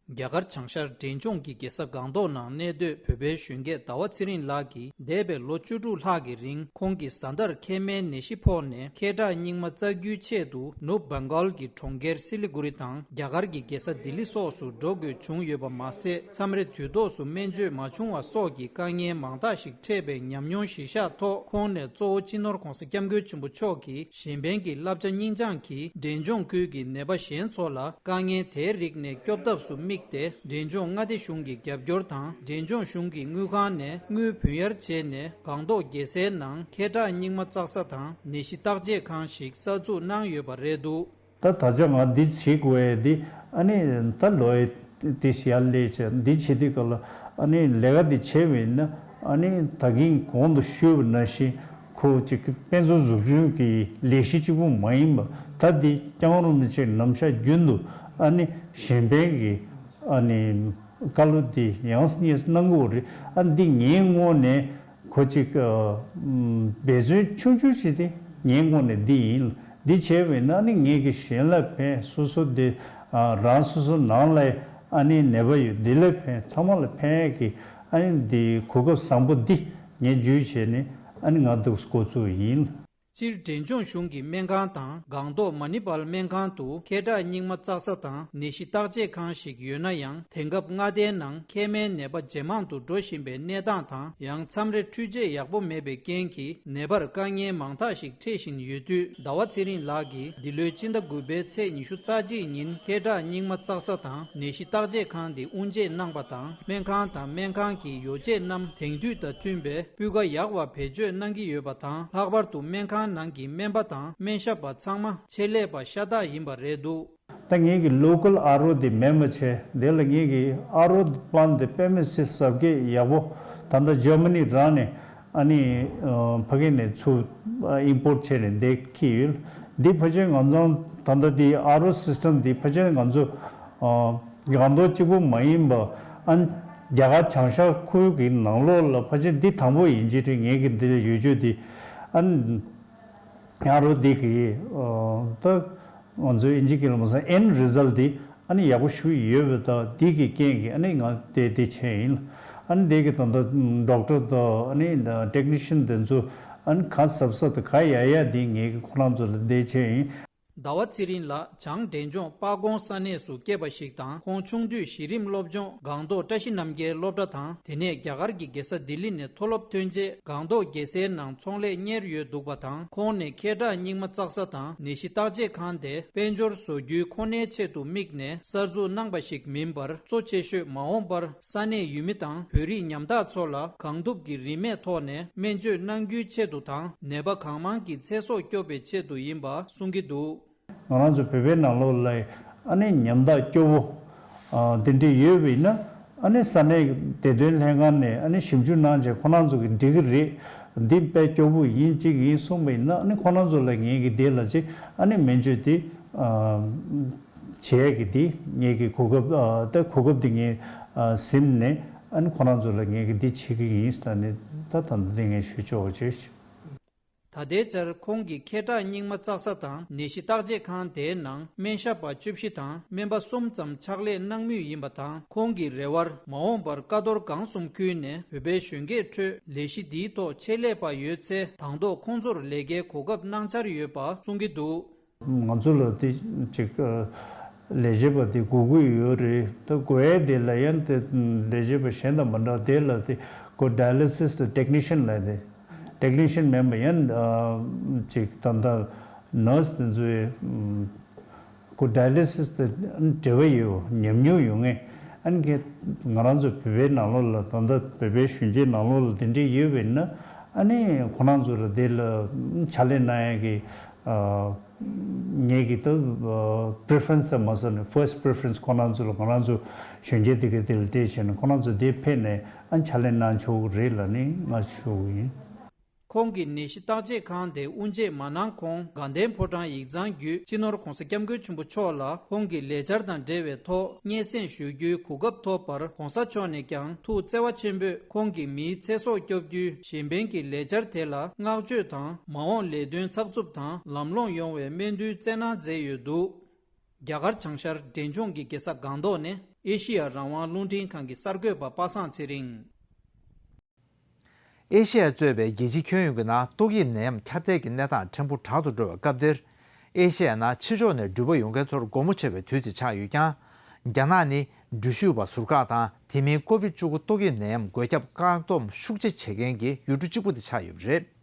རྒྱ་གར་བྱང་ཤར་འབྲས་ལྗོངས་ཀྱི་རྒྱལ་ས་སྒང་ཏོག་ནང་གནས་སྡོད་བོད་པའི་གཞོན་སྐྱེས་ཟླ་བ་ཚེ་རིང་ལགས་ཀྱིས་འདས་པའི་ལོ་བཅུ་དྲུག་ལྷག་གི་རིང་ཁོང་གི་བཟའ་ཟླར་མཁལ་མའི་ནད་གཞི་ཕོག་ནས་མཁལ་ཁྲག་རྙིང་མ་བཙག་རྒྱུའི་ཆེད་དུ་ནུབ་བྷེང་གྷལ་གྱི་གྲོང་ཁྱེར་སི་ལི་གུ་རི་དང་རྒྱ་གར་གྱི་རྒྱལ་ས་ལྡི་ལི་སོགས་སུ་འགྲོ་དགོས་བྱུང་ཡོད་པ་མ་ཟད། མཚམས་རེ་དུས་ཐོག་ཏུ་སྨན་བཅོས་མ་བྱུང་བ་སོགས་ཀྱི་དཀའ་ངལ་མང་དག་ཞིག་འཕྲད་པའི་ཉམས་མྱོང་གཞིར་བཞག་ཐོག་ཁོང་ནས་གཙོ་བོ་སྤྱི་ནོར་༧གོང་ས་༧སྐྱབས་མགོན་ཆེན་པོ་མཆོག་གིས་གཞན་ཕན་གྱི་བསླབ་བྱ་སྙིང་བཅངས་ཀྱིས་འབྲས་ལྗོངས་ཁུལ་གྱི་ནད་པ་གཞན་ཚོ་ལ་དཀའ་ངལ་དེའི་རིགས་ནས་སྐྱོབ་ཐབས་སུ་དམིགས་ཏེ། འབྲས་ལྗོངས་མངའ་སྡེ་གཞུང་གི་རྒྱབ་སྐྱོར་དང་། འབྲས་ལྗོངས་གཞུང་གི་དངུལ་ཁང་ནས་དངུལ་བུན་གཡར་བྱས་ནས། སྒང་ཏོག་རྒྱལ་སའི་ནང་མཁལ་ཁྲག་རྙིང་མ་བཙག་ས་དང་ནད་གཞི་བརྟག་དཔྱད་ཁང་ཞིག་གསར་འཛུགས་གནང་ཡོད་པ་རེད་འདུག། ད་ད་ཆ་ང་འདི་བྱེད་དགོས་ཡས་འདི། ཨ་ནི་ད་ལོ་ཡས་དེ་ཞིག་ཡར་སླེབས་བྱས་འདི་བྱེད་དུས་སྐབས་ལ། ཨ་ནི་ལས་ཀ་འདི་བྱས་པ་ཡིན་ན། ཨ་ནི་ད་གིན་གོང་དུ་ཞུས་པ་ནང་བཞིན་ཁོ་གཅིག་དཔེ་མཛོད་འཛུགས་སྐྲུན་གྱི་ལས་གཞི་གཅིག་པུ་མ་ཡིན་པ། ད་འདི་སྐྱབས་མགོན་རིན་པོ་ཆེ་ནམ་ཞག་རྒྱུན་དུ་ཨ་ནི་གཞན་ཕན་གྱི་ཨ་ནི་བཀའ་སློབ་འདི་ཡང་སྙིང་གནང་དགོས་རེད། ཨ་འདི་ངའི་ངོས་ནས། ཁོ་གཅིག་ཨ། འབད་བརྩོན་ཆུང་ཆུང་བྱས་ཏེ་ངའི་ངོས་ནས་འདི་ཡིན། འདི་བྱས་པས་ན་ནི་ངེད་ཀྱི་གཞན་ལ་ཕན། སོ་སོ་འདི་ཨ། རང་སོ་སོ་ནང་ལ་ཨ་ནི་ནད་པ་ཡོད་འདི་ལ་ཕན། ཚང་མ་ལ་ཕན་ཡས་ཀྱི་ཨ་ནི་འདི་གོ་སྐབས་བཟང་པོ་འདི་ངས་བརྒྱུད་བྱས་ནས་ཨ་ནི་ང་འདུག་འགོ་བཙུགས་ཡིན། སྤྱིར་འབྲས་ལྗོངས་གཞུང་གི་སྨན་ཁང་དང་སྒང་ཏོག་མ་ནི་པཱལ་སྨན་ཁང་དུ་མཁལ་ཁྲག་རྙིང་མ་བཙག་ས་དང་ནད་གཞི་བརྟག་དཔྱད་ཁང་ཞིག་ཡོད་ན་ཡང་། དེང་སྐབས་མངའ་སྡེའི་ནང་མཁལ་མའི་ནད་པ་ཇེ་མང་དུ་འགྲོ་བཞིན་པའི་གནས་སྟངས་དང་། ཡང་མཚམས་རེ་འཕྲུལ་ཆས་ཡག་པོ་མེད་པའི་རྐྱེན་གྱིས་ནད་པར་དཀའ་ངལ་མང་དག་ཞིག་འཕྲད་བཞིན་ཡོད་དུས། ཟླ་བ་ཚེ་རིང་ལགས་ཀྱིས་འདི་ལོའི་སྤྱི་ཟླ་དགུ་པའི་ཚེས་ཉི་ཤུ་རྩ་གཅིག་ཉིན་མཁལ་ཁྲག་རྙིང་མ་བཙག་ས་དང་ནད་གཞི་བརྟག་དཔྱད་ཁང་འདི་དབུ་འབྱེད་གནང་པ་དང་། སྨན་ཁང་དང་སྨན་ཁང་གི་ཡོ་བྱད་རྣམས་དེང་དུས་དང་མཐུན་པའི་སྤུས་ཀ་ཡག་པ་བེད་སྤྱོད་གནང་གི་ཡོད་པ་དང་། ལྷག་པར་དུ་སྨན་ཁང་ནང་གི་སྨན་པ་དང་སྨན་ཞབས་པ་ཚང་མ་ཆེད་ལས་པ་ཤ་སྟག་ཡིན་པ་རེད་འདུག། ད་ངེད་ཀྱི་ལོ་ཀལ་ཨར་ཨོ་དེ་མེད་མ་བྱས། དེ་ལ་ངེད་ཀྱི་ཨར་ཨོ་པ་ལན་དེ་དཔེ་མི་སྲིད་གཟབ་རྒྱས་ཡག་པོ། ད་ལྟ་ཇར་མ་ནི་རང་ནས་ཨ་ནི་ཕ་གི་ནས་ཚུར་ཨིམ་པོར་བྱས་ནས་དེ་འཁྱེར་ཡོད། འདི་ཕལ་ཆེར་ང་ཚོ་ད་ལྟ་དེ་ཨར་ཨོ་སིས་ཊམ་དེ་ཕལ་ཆེར་ང་ཚོ་སྒང་ཏོག་གཅིག་པུ་མ་ཡིན་པ། ཨ་ནི་རྒྱ་གར་བྱང་ཤར་ཁུལ་གྱི་ནང་ལོགས་ལ་ཕལ་ཆེར་འདི་དང་པོ་ཡིན་གྱི་རེད། ངེད་ཀྱི་འདི་ལ་ཡོད་རྒྱུ་དེ། ཨ་ནི་ཨ་རོ་འདི་གི་ཨ་ད་ང་ཚོའི་ཨིན་ཇི་སྐད་ལ་མ་སོང་ཨེན་རི་ཛལ་འདི་ཨ་ནི་ཡག་པོ་ཞིག་ཡོད་པ་དང་འདི་གི་རྐྱེན་གྱིས་ཨ་ནི་ང་དེ་དེ་བྱས་ཡིན། ཨ་ནི་འདི་གི་ད་ལྟ་ཌོག་ཊར་དང་ཨ་ནི་ཊེག་ནི་ཤན་དེ་ཚོ་ཨ་ནི་ག་གཟབ་གཟབ་དང་ག་ཡག་ཡག་འདི་ངེད་ཀྱི་ཁོ་རང་ཚོ་ལ་དེ་བྱས་ཡིན། ཟླ་བ་ཚེ་རིང་ལགས་བྱང་འབྲས་ལྗོངས་སྤ་སྒོང་ས་གནས་སུ་སྐྱེས་པ་ཞིག་དང་། ཁོང་ཆུང་དུས་གཞི་རིམ་སློབ་སྦྱོང་སྒང་ཏོག་བཀྲ་ཤིས་རྣམ་རྒྱལ་སློབ་གྲྭ་དང་། དེ་ནས་རྒྱ་གར་གྱི་རྒྱལ་ས་ལྡི་ལི་ནས་མཐོ་སློབ་ཐོན་རྗེས་སྒང་ཏོག་རྒྱལ་སའི་ནང་ཚོང་ལས་གཉེར་ཡོད་འདུག་པ་དང་། ཁོང་ནས་མཁལ་ཁྲག་རྙིང་མ་བཙག་ས་དང་ནད་གཞི་བརྟག་དཔྱད་ཁང་དེ་དཔལ་འབྱོར་བཟོ་རྒྱུའི་ཁོ་ནའི་ཆེད་དུ་དམིགས་ནས་གསར་འཛུགས་གནང་པ་ཞིག་མིན་པར། གཙོ་ཆེ་ཤོས་མ་འོངས་པར་ས་གནས་ཡུལ་མི་དང་བོད་རིགས་ཉམ་ཐག་ཚོ་ལ་གང་ཐུབ་ཀྱི་རིན་མེད་ཐོག་ནས་སྨན་བཅོས་གནང་རྒྱུའི་ཆེད་དུ་དང་། ནད་པ་གང་མང་གི་ཚེ་སྲོག་སྐྱོབ་པའི་ཆེད་དུ་ཡིན་པ་གསུང་གི་འདུག། ང་རང་ཚོ་བོད་པའི་ནང་ལོགས་ལ་ཨ་ནི་ཉམ་ཐག་སྐྱོ་བོ་ཨ་དེ་འདྲ་ཡོད་པ་ཡིན་ན། ཨ་ནི་ས་གནས་བདེ་དོན་ལྷན་ཁང་ནས་ཨ་ནི་ཞིབ་འཇུག་གནང་བྱས་ཁོ་རང་ཚོ་གི་འགྲིག་གི་རེད། འདི་དཔེ་སྐྱོ་བོ་ཡིན་གཅིག་ཡིན་གསུངས་པ་ཡིན་ན། ཨ་ནི་ཁོ་རང་ཚོ་ལ་ངེད་ཀྱི་དེ་ལ་ཅིག་ཨ་ནི་སྨན་བཅོས་དེ་ཨ་བྱེད་ཡས་ཀྱི་དེ་ངེད་ཀྱི་གོ་སྐབས་ཨ་ད་གོ་སྐབས་དེ་ངས་ཨ་ཟིན་ནས། ཨ་ནི་ཁོ་རང་ཚོ་ལ་ངེད་ཀྱི་འདི་བྱེད་ཀྱི་ཡིན་ཟེར་ནས་ད་ད་ལྟ་དེ་ངས་ཞུ་ཆོག་ཅེས། ད་ལྟའི་ཆར་ཁོང་གིས་མཁལ་ཁྲག་རྙིང་མ་བཙག་ས་དང་ནད་གཞི་བརྟག་དཔྱད་ཁང་དེའི་ནང་སྨན་ཞབས་པ་བཅུ་བཞི་དང་སྨན་པ་གསུམ་ཙམ་ཕྱག་ལས་གནང་མུས་ཡིན་པ་དང་། ཁོང་གི་རེ་བར་མ་འོངས་པར་ཀ་རྡོར་སྒང་གསུམ་ཁུལ་ནས་བོད་པའི་གཞོན་སྐྱེས་ཁྲོད་ལས་གཞི་འདིའི་ཐོག་ཆེད་ལས་པ་ཡོད་ཚེ། དང་ཐོག་ཁོང་ཚོར་ལས་ཀའི་གོ་སྐབས་གནང་འཆར་ཡོད་པ་གསུང་གི་འདུག། ང་ཚོ་ལ་དེ་ཅིག་ཨ་ལས་བྱེད་པ་དེ་དགོས་ཀྱི་ཡོད་རེད། ད་དགོས་ཡས་དེ་ལ་ཡང་དེ་ལས་བྱེད་པ་གཞན་དང་མ་འདྲ། དེ་ལ་དེ་ཁོ་ཌའི་ལི་སིས་དང་ཊེག་ནི་ཤན་ལབ་དེ། ཊེག་ནི་ཤན་མིན་པ་ཡང་ཨ་ཅིག་ད་ལྟ་ནར་སི་དེ་ཚོའི་ཨ་ཁོ་ཌའི་ལི་སིས་དེ་འབྲེལ་བ་ཡོད། ཉམས་མྱོང་ཡོད་མཁན། ཨ་ནི་ཁྱེད་ང་རང་ཚོ་བོད་པའི་ནང་ལོགས་ལ་ད་ལྟ་བོད་པའི་གཞོན་སྐྱེས་ནང་ལོགས་ལ་དེ་འདྲས་ཡོད་པ་ཡིན་ན། ཨ་ནི་ཁོ་རང་ཚོ་ལ་དེ་ལ་ཕྱག་ལས་གནང་ཡས་ཀྱི་ཨ་ངེད་ཀྱི་ད་ཨ་པི་རི་ཕེ་རེན་སི་དེ་མ་སོང་ནས་ཕར་སི་ཊི་པི་རི་ཕེ་རེན་སི་ཁོ་རང་ཚོ་ལ་ང་རང་ཚོ་གཞོན་སྐྱེས་དེ་ག་དེ་ལ་སྤྲད་བྱས་ནས་ཁོ་རང་ཚོ་དེ་ཕེབས་ནས་ཨ་ཕྱག་ལས་གནང་ཆོག་གི་རེད་ལབ་ནས་ང་ཞུ་གི་ཡིན། ཁོང་གིས་ནད་གཞི་བརྟག་དཔྱད་ཁང་དེ་དབུ་འབྱེད་མ་གནང་གོང་དགའ་ལྡན་ཕོ་བྲང་ཡིག་ཚང་བརྒྱུད་སྤྱི་ནོར་༧གོང་ས་༧སྐྱབས་མགོན་ཆེན་པོ་མཆོག་ལ་ཁོང་གི་ལས་འཆར་དང་འབྲེལ་བའི་ཐོག་སྙན་སེང་ཞུ་རྒྱུའི་གོ་སྐབས་ཐོབ་པར་༧གོང་ས་མཆོག་ནས་ཀྱང་ཐུགས་བརྩེ་བ་ཆེན་པོས་ཁོང་གི་མིའི་ཚེ་སྲོག་སྐྱོབ་རྒྱུའི་གཞན་ཕན་གྱི་ལས་འཆར་དེ་ལ་བསྔགས་བརྗོད་དང་མ་འོངས་ལས་དོན་ཚགས་ཚུད་དང་ལམ་ལྷོང་ཡོང་བའི་སྨོན་འདུན་བསྩལ་གནང་མཛད་ཡོད་འདུག་རྒྱ་གར་བྱང་ཤར་འབྲས་ལྗོངས་ཀྱི་རྒྱལ་ས་སྒང་ཏོག་ནས་ཨེ་ཤི་ཡ་རང་དབང་རླུང་འཕྲིན་ཁང་གི་གསར་འགོད་པ་པ་སངས་ཚེ་རིང་། ཨེ་ཤི་ཡ་གཙོས་པའི་རྒྱལ་སྤྱི་ཁྱོན་ཡོངས་ཀྱི་ནང་ཏོག་དབྱིབས་ནད་ཡམས་ཁྱབ་གདལ་གྱི་གནས་སྟངས་ཕྲན་བུ་དྲག་ཏུ་འགྲོ་བའི་སྐབས་འདིར། ཨེ་ཤི་ཡ་ནང་ཕྱི་ཕྱོགས་ནས་འགྲུལ་པ་ཡོང་མཁན་ཚོར་སྒོ་མོ་ཕྱེ་བའི་དུས་ཚོད་ཆགས་ཡོད་ཀྱང་། རྒྱ་ནག་ནི་འགྲུལ་བཞུད་པ་ཟུར་བཀག་དང་དེ་མིན་ཀོ་བིད་བཅུ་དགུ་ཏོག་དབྱིབས་ནད་ཡམས་འགོས་ཁྱབ་བཀག་སྡོམ་ཤུགས་ཆེ་བྱེད་མཁན་གྱི་ཡུལ་གྲུ་གཅིག་པུ་དེ་ཆགས་ཡོད་པ་རེད།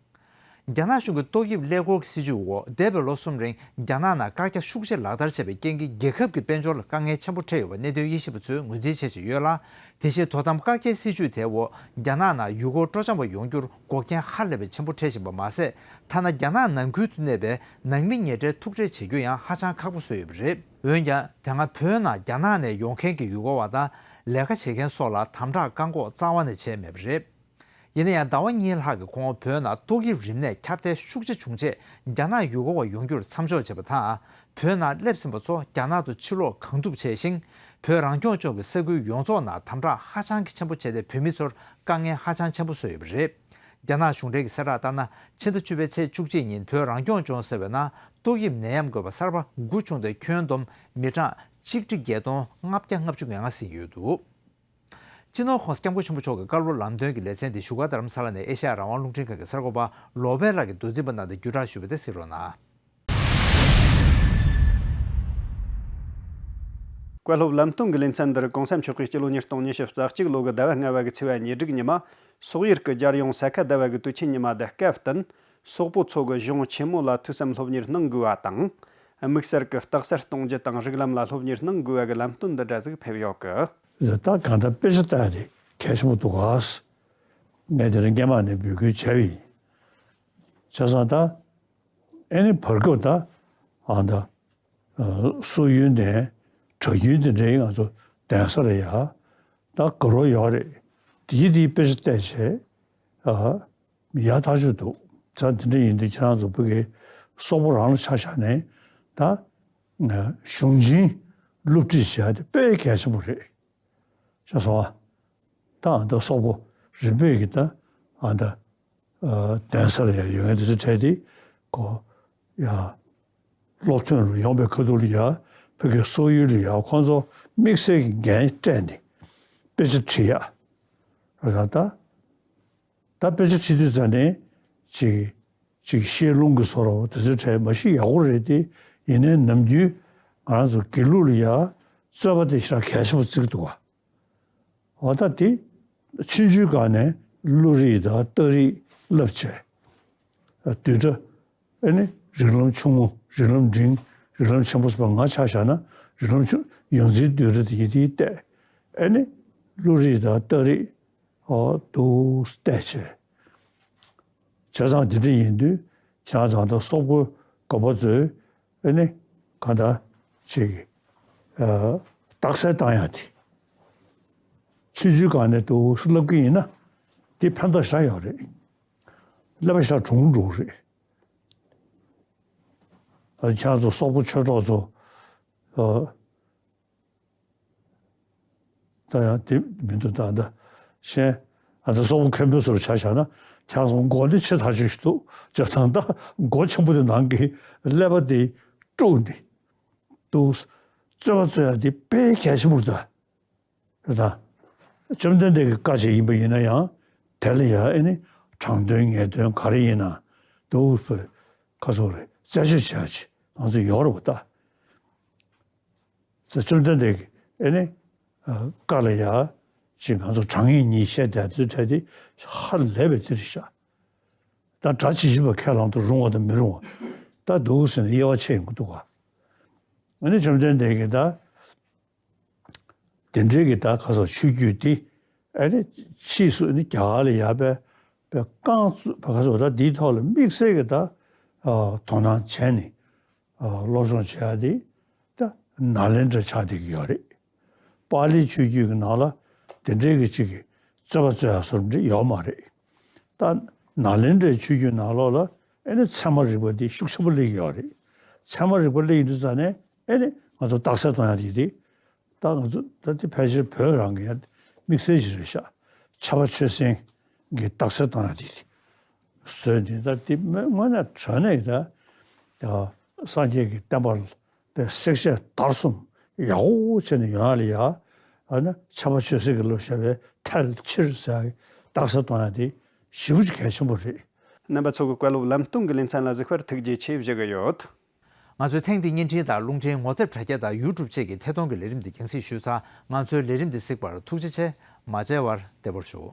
རྒྱ་ནག་གཞུང་གི་ཏོག་དབྱིབས་ཀླད་ཀོར་གྱི་སྲིད་ཇུས་འོག་འདས་པའི་ལོ་གསུམ་རིང་རྒྱ་ནག་ནང་བཀག་རྒྱ་ཤུགས་ཆེ་ལག་བསྟར་བྱས་པའི་རྐྱེན་གྱིས་རྒྱལ་ཁབ་ཀྱི་དཔལ་འབྱོར་ལ་དཀའ་ངལ་ཆེན་པོ་འཕྲད་ཡོད་པ་གནད་དོན་དབྱེ་ཞིབ་པ་ཚོས་ངོས་འཛིན་བྱེད་བཞིན་ཡོད་ལ། དེ་བཞིན་དོ་དམ་བཀག་རྒྱའི་སྲིད་ཇུས་དེའི་འོག་རྒྱ་ནག་ནང་ཡུལ་སྐོར་སྤྲོ་འཆམ་པ་ཡོང་རྒྱུར་འགོག་རྐྱེན་ཧ་ལས་པའི་ཆེན་པོ་འཕྲད་བཞིན་པ་མ་ཟད། ཐ་ན་རྒྱ་ནག་ནང་ཁུལ་དུ་གནས་པའི་ནང་མི་ཉེ་འབྲེལ་ཐུག་འཕྲད་བྱེད་རྒྱུ་ཡང་ཧ་ཅང་ཁག་པོ་བཟོས་ཡོད་པ་རེད། འོན་ཀྱང་དེ་སྔ་བོད་ནང་རྒྱ་ནག་ནས་ཡོང་མཁན་གྱི་ཡུལ་སྐོར་བ་དང་ལས་ཀ་བྱེད་མཁན་སོགས་ལ་དམ་དྲག་བཀག་འགོག་རྩ་བ་ནས་བྱས་མེད་པ་རེད། ཡིན་ན་ཡང་ཟླ་བ་གཉིས་ལྷག་གི་གོང་བོད་ནང་ཏོག་དབྱིབས་རིམས་ནད་ཁྱབ་གདལ་ཤུགས་ཆེ་བྱུང་རྗེས་རྒྱ་ནག་ཡུལ་སྐོར་བ་ཡོང་རྒྱུར་མཚམས་འཇོག་བྱས་པ་དང་། བོད་ནང་སླེབས་ཟིན་པ་ཚོ་རྒྱ་ནག་ཏུ་ཕྱིར་ལོག་གང་ཐུབ་བྱས་ཤིང་། བོད་རང་སྐྱོང་ལྗོངས་ཀྱི་ས་ཁུལ་ཡོངས་རྫོགས་ནང་དམ་དྲག་ཧ་ཅང་གི་ཆེན་པོ་བྱས་ཏེ་བོད་མི་ཚོར་དཀའ་ངལ་ཧ་ཅང་ཆེན་པོ་བཟོས་ཡོད་པ་རེད། རྒྱ་ནག་གཞུང་འབྲེལ་གྱི་གསལ་བསྒྲགས་ལྟར་ན། ཕྱི་ཟླ་བཅུ་པའི་ཚེས་བཅུ་གཅིག་ཉིན་བོད་རང་སྐྱོང་ལྗོངས་ཟེར་བའི་ནང་ཏོག་དབྱིབས་ནད་ཡམས་འགོས་པ་གསར་པ་དགུ་བྱུང་སྟེ་ཁྱོན་བསྡོམས་མི་གྲངས་ཆིག་ཁྲི་བརྒྱད་སྟོང་ལྔ་བརྒྱ་ལྔ་བཅུ་ང་ལྔ་ཟིན་ཡོད་འདུག་སྤྱི་ནོར་༧གོང་ས་༧སྐྱབས་མགོན་ཆེན་པོ་མཆོག་གི་བཀའ་སློབ་ལམ་སྟོན་གྱི་ལེ་ཚན་འདི་བཞུགས་སྒར་རྡ་རམ་ས་ལ་ནས་ཨེ་ཤ་ཡ་རང་དབང་རླུང་འཕྲིན་ཁང་གི་གསར་འགོད་པ་ལོ་པཎ་ལགས་ཀྱིས་མདོ་འཛིན་པ་གནང་སྟེ་བརྒྱུད་བསྒྲགས་ཞུས་པ་དེ་གཟིགས་རོགས་གནང་། བཀའ་སློབ་ལམ་སྟོན་གྱི་ལེ་ཚན་འདིར་གོང་ས་མཆོག་གིས་སྤྱི་ལོ་ཉིས་སྟོང་ཉི་ཤུ་རྩ་གཅིག་ལོ་གི་ཟླ་བ་ལྔ་པ་གི་ཚེས་པ་ཉེར་དྲུག་ཉི་མ་སོག་ཡུལ་གྱི་རྒྱལ་ཡོངས་ས་ཁ་ཟླ་བ་གི་དུས་ཆེན་ཉི་མ་དང་སྐབས་བསྟུན་སོག་པོ་ཚོ་གི་གཞུང་ཆེན་མོ་ལ་ཐོས་བསམ་སློབ་གཉེར་གནང་དགོས་པ་དང་། དམིགས་བསལ་གྱི་རྟགས་གསལ་གཏོང་རྒྱུ་དང་རིགས་ལམ་ལ་སློབ་གཉེར་གནང་དགོས་པ་གི་ལམ་སྟོན་འདི་འདྲ་ཟིག་ཕེབས་ཡོད་གི། ད་གང་ལྟར་དཔེ་ཆ་ལྟ་ཡ་དེ་གལ་ཆེན་པོ་འདུག་ག་ངས་དེ་རིང་སྔས་མ་ནས་འབོད་སྐུལ་བྱས་པ་ཡིན། བྱས་ཙང་ད་ཨེ་ནི་བར་སྐབས་ད་ཨ་ད་སོག་ཡུལ་ནས་དྲག་རྒྱུན་དེ་འདྲའི་ང་ཚོ་གདན་ས་ལ་ཡ་ད་དགའ་རོགས་ཡོད་རེད། དེ་ཡི་དེའི་དཔེ་ཆ་བལྟས་བྱས་ཨ་ཡག་ཐག་ཆོད་འདུག་ཙང་དེ་འདྲ་ཡིན་དུས་ཁྱེད་རང་ཚོ་ཕ་གི་སོག་པོ་རང་ལ་ཆ་བཞག་ནས་ད་གཞུང་ཆེན་སློབ་ཁྲིད་བྱེད་ཡ་དེ་དཔེ་གལ་ཆེན་པོ་རེད། ཤེས་སོང་ཨ། ད་ཨ་ད་སོག་པོ་རིམ་པས་ཀྱི་ད་ཨ་ད་གདན་ས་ལ་ཡ་ཡོད་མཁན་དེ་ཚོ་གྲས་དེ་གོ་ཡ། སློབ་ཐོན་རུ་ཡོང་པའི་ཁ་ཐུག་ལ་ཡ་ཕ་གི་སོག་ཡུལ་ལ་ཡ་ཁོང་ཚོ་དམིགས་བསལ་གྱི་འགན་སྤྲད་ནས་དཔེ་ཆ་ཁྲིད་ཡ། ར་ད་ད་དཔེ་ཆ་ཁྲིད་དུས་ཙ་ནས་ཅིག་ཅིག་བཤད་ལུང་གི་བཟོ་འདྲ་བོ་དེ་ཚོའི་གྲས་མ་གཞི་ཡག་པོ་རེད་དེ། ཡིན་ནའི་ནམ་རྒྱུན་ང་རང་ཚོ་དགེ་ལུགས་ལ་ཡ་རྩོད་པ་དེ་ཞེ་དྲག་གལ་ཆེན་པོ་བརྩི་གི་འདུག་ག་འོ་ད་དེ་ཆུང་ཆུང་སྒང་ནས་བློ་རིག་དང་རྟགས་རིག་བསླབ་བྱས། བསྡུས་གྲྭ་ཨེ་ནི་རིགས་ལམ་ཆུང་ངུ་རིགས་ལམ་འབྲིང་རིགས་ལམ་ཆེན་པོ་ཟེར་བ་ང་ཆ་བཞག་ན་རིགས་ལམ་ཆུང་ཡོངས་འཛིན་བསྡུས་གྲྭ་དེ་ཡི་དེའི་བལྟས་ཨེ་ནི་བློ་རིག་དང་རྟགས་རིག་འོ་འདུག་བལྟས་བྱས། བྱས་ཙང་དེ་འདྲ་ཡིན་དུས་ཁྱེད་རང་ཚང་ད་སོག་པོ་དགོན་པ་ཚོས་ཨེ་ནི་གང་ལྟར་ཅིག་རྟགས་གསལ་བཏང་ཡ་དེ་ཆུང་ཆུང་སྒང་ནས་འདུག་སེ་བསླབ་ཀྱི་ཡིན་ན་དེ་ཕན་ཐོགས་ཞེ་དྲག་ཡོད་རེད། ཀླད་པ་ཞེ་དྲག་གྲུང་གྲུང་རེད། ད་ཁྱེད་རང་ཚོ་སོག་པོ་ཆོས་གྲོགས་ཚོ་ཨ། ད་ཡང་དེ་མི་འདུག་ད་ད་གཞན་ཨ་ད་སོག་པོ་མཁན་པོའི་ཟུར་ཆ་བཞག་ན་ཁྱེད་ཚོ་མགོ་འདི་ཆེ་ཐག་ཆོད་ཞིག་འདུག་བྱས་ཙང་ད་མགོ་ཆེན་པོ་དེ་ནང་གི་ཀླད་པ་དེ་དཀྲུགས་ནས་འདུག་རྩོད་པ་རྩོད་ཡ་དེ་དཔེ་གལ་ཆེན་པོ་རེད་ད། རེད་ད། བཅོམ་ལྡན་འདས་ཀྱི་བཀའ་ཅིག་ཡིན་པ་ཡིན་ན་ཡང་དེ་ལ་ཡང་ཨེ་ནི་དྲང་དོན་ངེས་དོན་ག་རེ་ཡིན་ན་འདུག་ཁ་སོག་རེད་རྩད་གཅོད་བྱ་ཡ་ཅིག་ང་ཚོ་ཡོད་རེད་པ་ད། ཟེར་བཅོམ་ལྡན་འདས་ཀྱི་ཨེ་ནི་བཀའ་ལ་ཡ་ཅིག་ང་ཚོ་དྲང་ངེས་གཉིས་བཤད་བསྡད་དུས་གྲས་དེ་ཧ་ལས་པའི་དེ་རེད་ཤག་ད་སྒྲ་ཇི་བཞིན་པ་ཁས་བླངས་དུ་རུང་བ་དང་མི་རུང་བ་ད་འདུག་ཟེར་ནས་དབྱེ་བ་ཕྱེ་ཡོང་གི་འདུག་ག་ཨ་ནི་བཅོམ་ལྡན་འདས་ཀྱིས་ད་དེ་འདྲའི་གི་ད་ག་སོགས་ཆོས་བརྒྱུད་འདི་ཨ་ནི་ཕྱིས་སུ་ནི་རྒྱ་གར་ལ་ཡ་པའི་པའི་རྐང་བཙུགས་པ་ག་སོགས་ད་འདིའི་ཐོག་ལ་དམིགས་བསལ་གྱི་ད་དོ་སྣང་བྱས་ནས་སློབ་སྦྱོང་བྱེད་ཡ་དེ་ད་ནཱ་ལེནྡྲ་ཆགས་བསྡད་ཀྱི་ཡོད་རེད། པཱ་ལི་ཆོས་བརྒྱུད་ཀྱི་ནང་ལ་དེ་འདྲའི་གི་ཅིག་གི་རྩོད་པ་རྩོད་ཡ་སོགས་འདྲ་ཡོད་མ་རེད། ད་ ནཱ་ལེནྡྲའི་ཆོས་བརྒྱུད་ནང་ལོགས་ལ་ཨེ་ནི་ཚད་མ་རིག་པ་འདི་ཤུགས་ཆེན་པོ་སླེབས་ཀྱི་ཡོད་རེད། ཚད་མ་རིག་པ་སླེབས་ཡོང་དུས་ཙང་ནས་ཨེ་ནི་ང་ཚོ་རྟགས་གསལ་གཏོང་ཡ་དེ་རེད། ད་ང་ཚོ་ད་དེ་ཕལ་ཆེར་བོད་རང་གི་ཡང་དམིགས་བསལ་ཞིག་རེད་ཤག་ཕྱྭ་པ་ཆོས་སེང་གི་རྟགས་གསལ་གཏོང་ཡ་དེ་རེད། བཟོས་ནས་ད་དེ་དངོས་གནས་དྲང་གནས་ད་སངས་རྒྱས་ཀྱི་བསྟན་པ་ལ་དཔེ་བསྲེག་བཅད་བརྡར་གསུམ་ཡག་པོ་བྱས་ནས་ཡོང་ཡ་ལ་ཡ། ཨ་ན་ཕྱྭ་པ་ཆོས་སྲིད་ཀྱི་སློབ་བཤད་པའི་ཐལ་ཕྱིར་ཟེར་ཡ་གི་རྟགས་གསལ་གཏོང་ཡ་དེ་ཞེ་པོ་ཅིག་གལ་ཆེན་པོ་རེད། རྣམ་པ་ཚོ་གི་བཀའ་སློབ་ལམ་སྟོན་གྱི་ལེ་ཚན་ལ་གཟིགས་པར་ཐུགས་རྗེ་ཆེ་ཞུ་གི་ཡོད། ང་ཚོའི་ཐེངས་འདིའི་བརྙན་འཕྲིན་དང་རླུང་འཕྲིན་ངོ་དེབ་དྲ་རྒྱ་དང་ཡུ་ཊུབ་བཅས་ཀྱི་ཐད་གཏོང་གི་ལས་རིམ་འདི་རྒྱང་སྲིང་ཞུས་ཚར། ང་ཚོའི་ལས་རིམ་འདི་གཟིགས་པར་ཐུགས་རྗེ་ཆེ། མ་མཇལ་བར་བདེ་པོར་བཞུགས།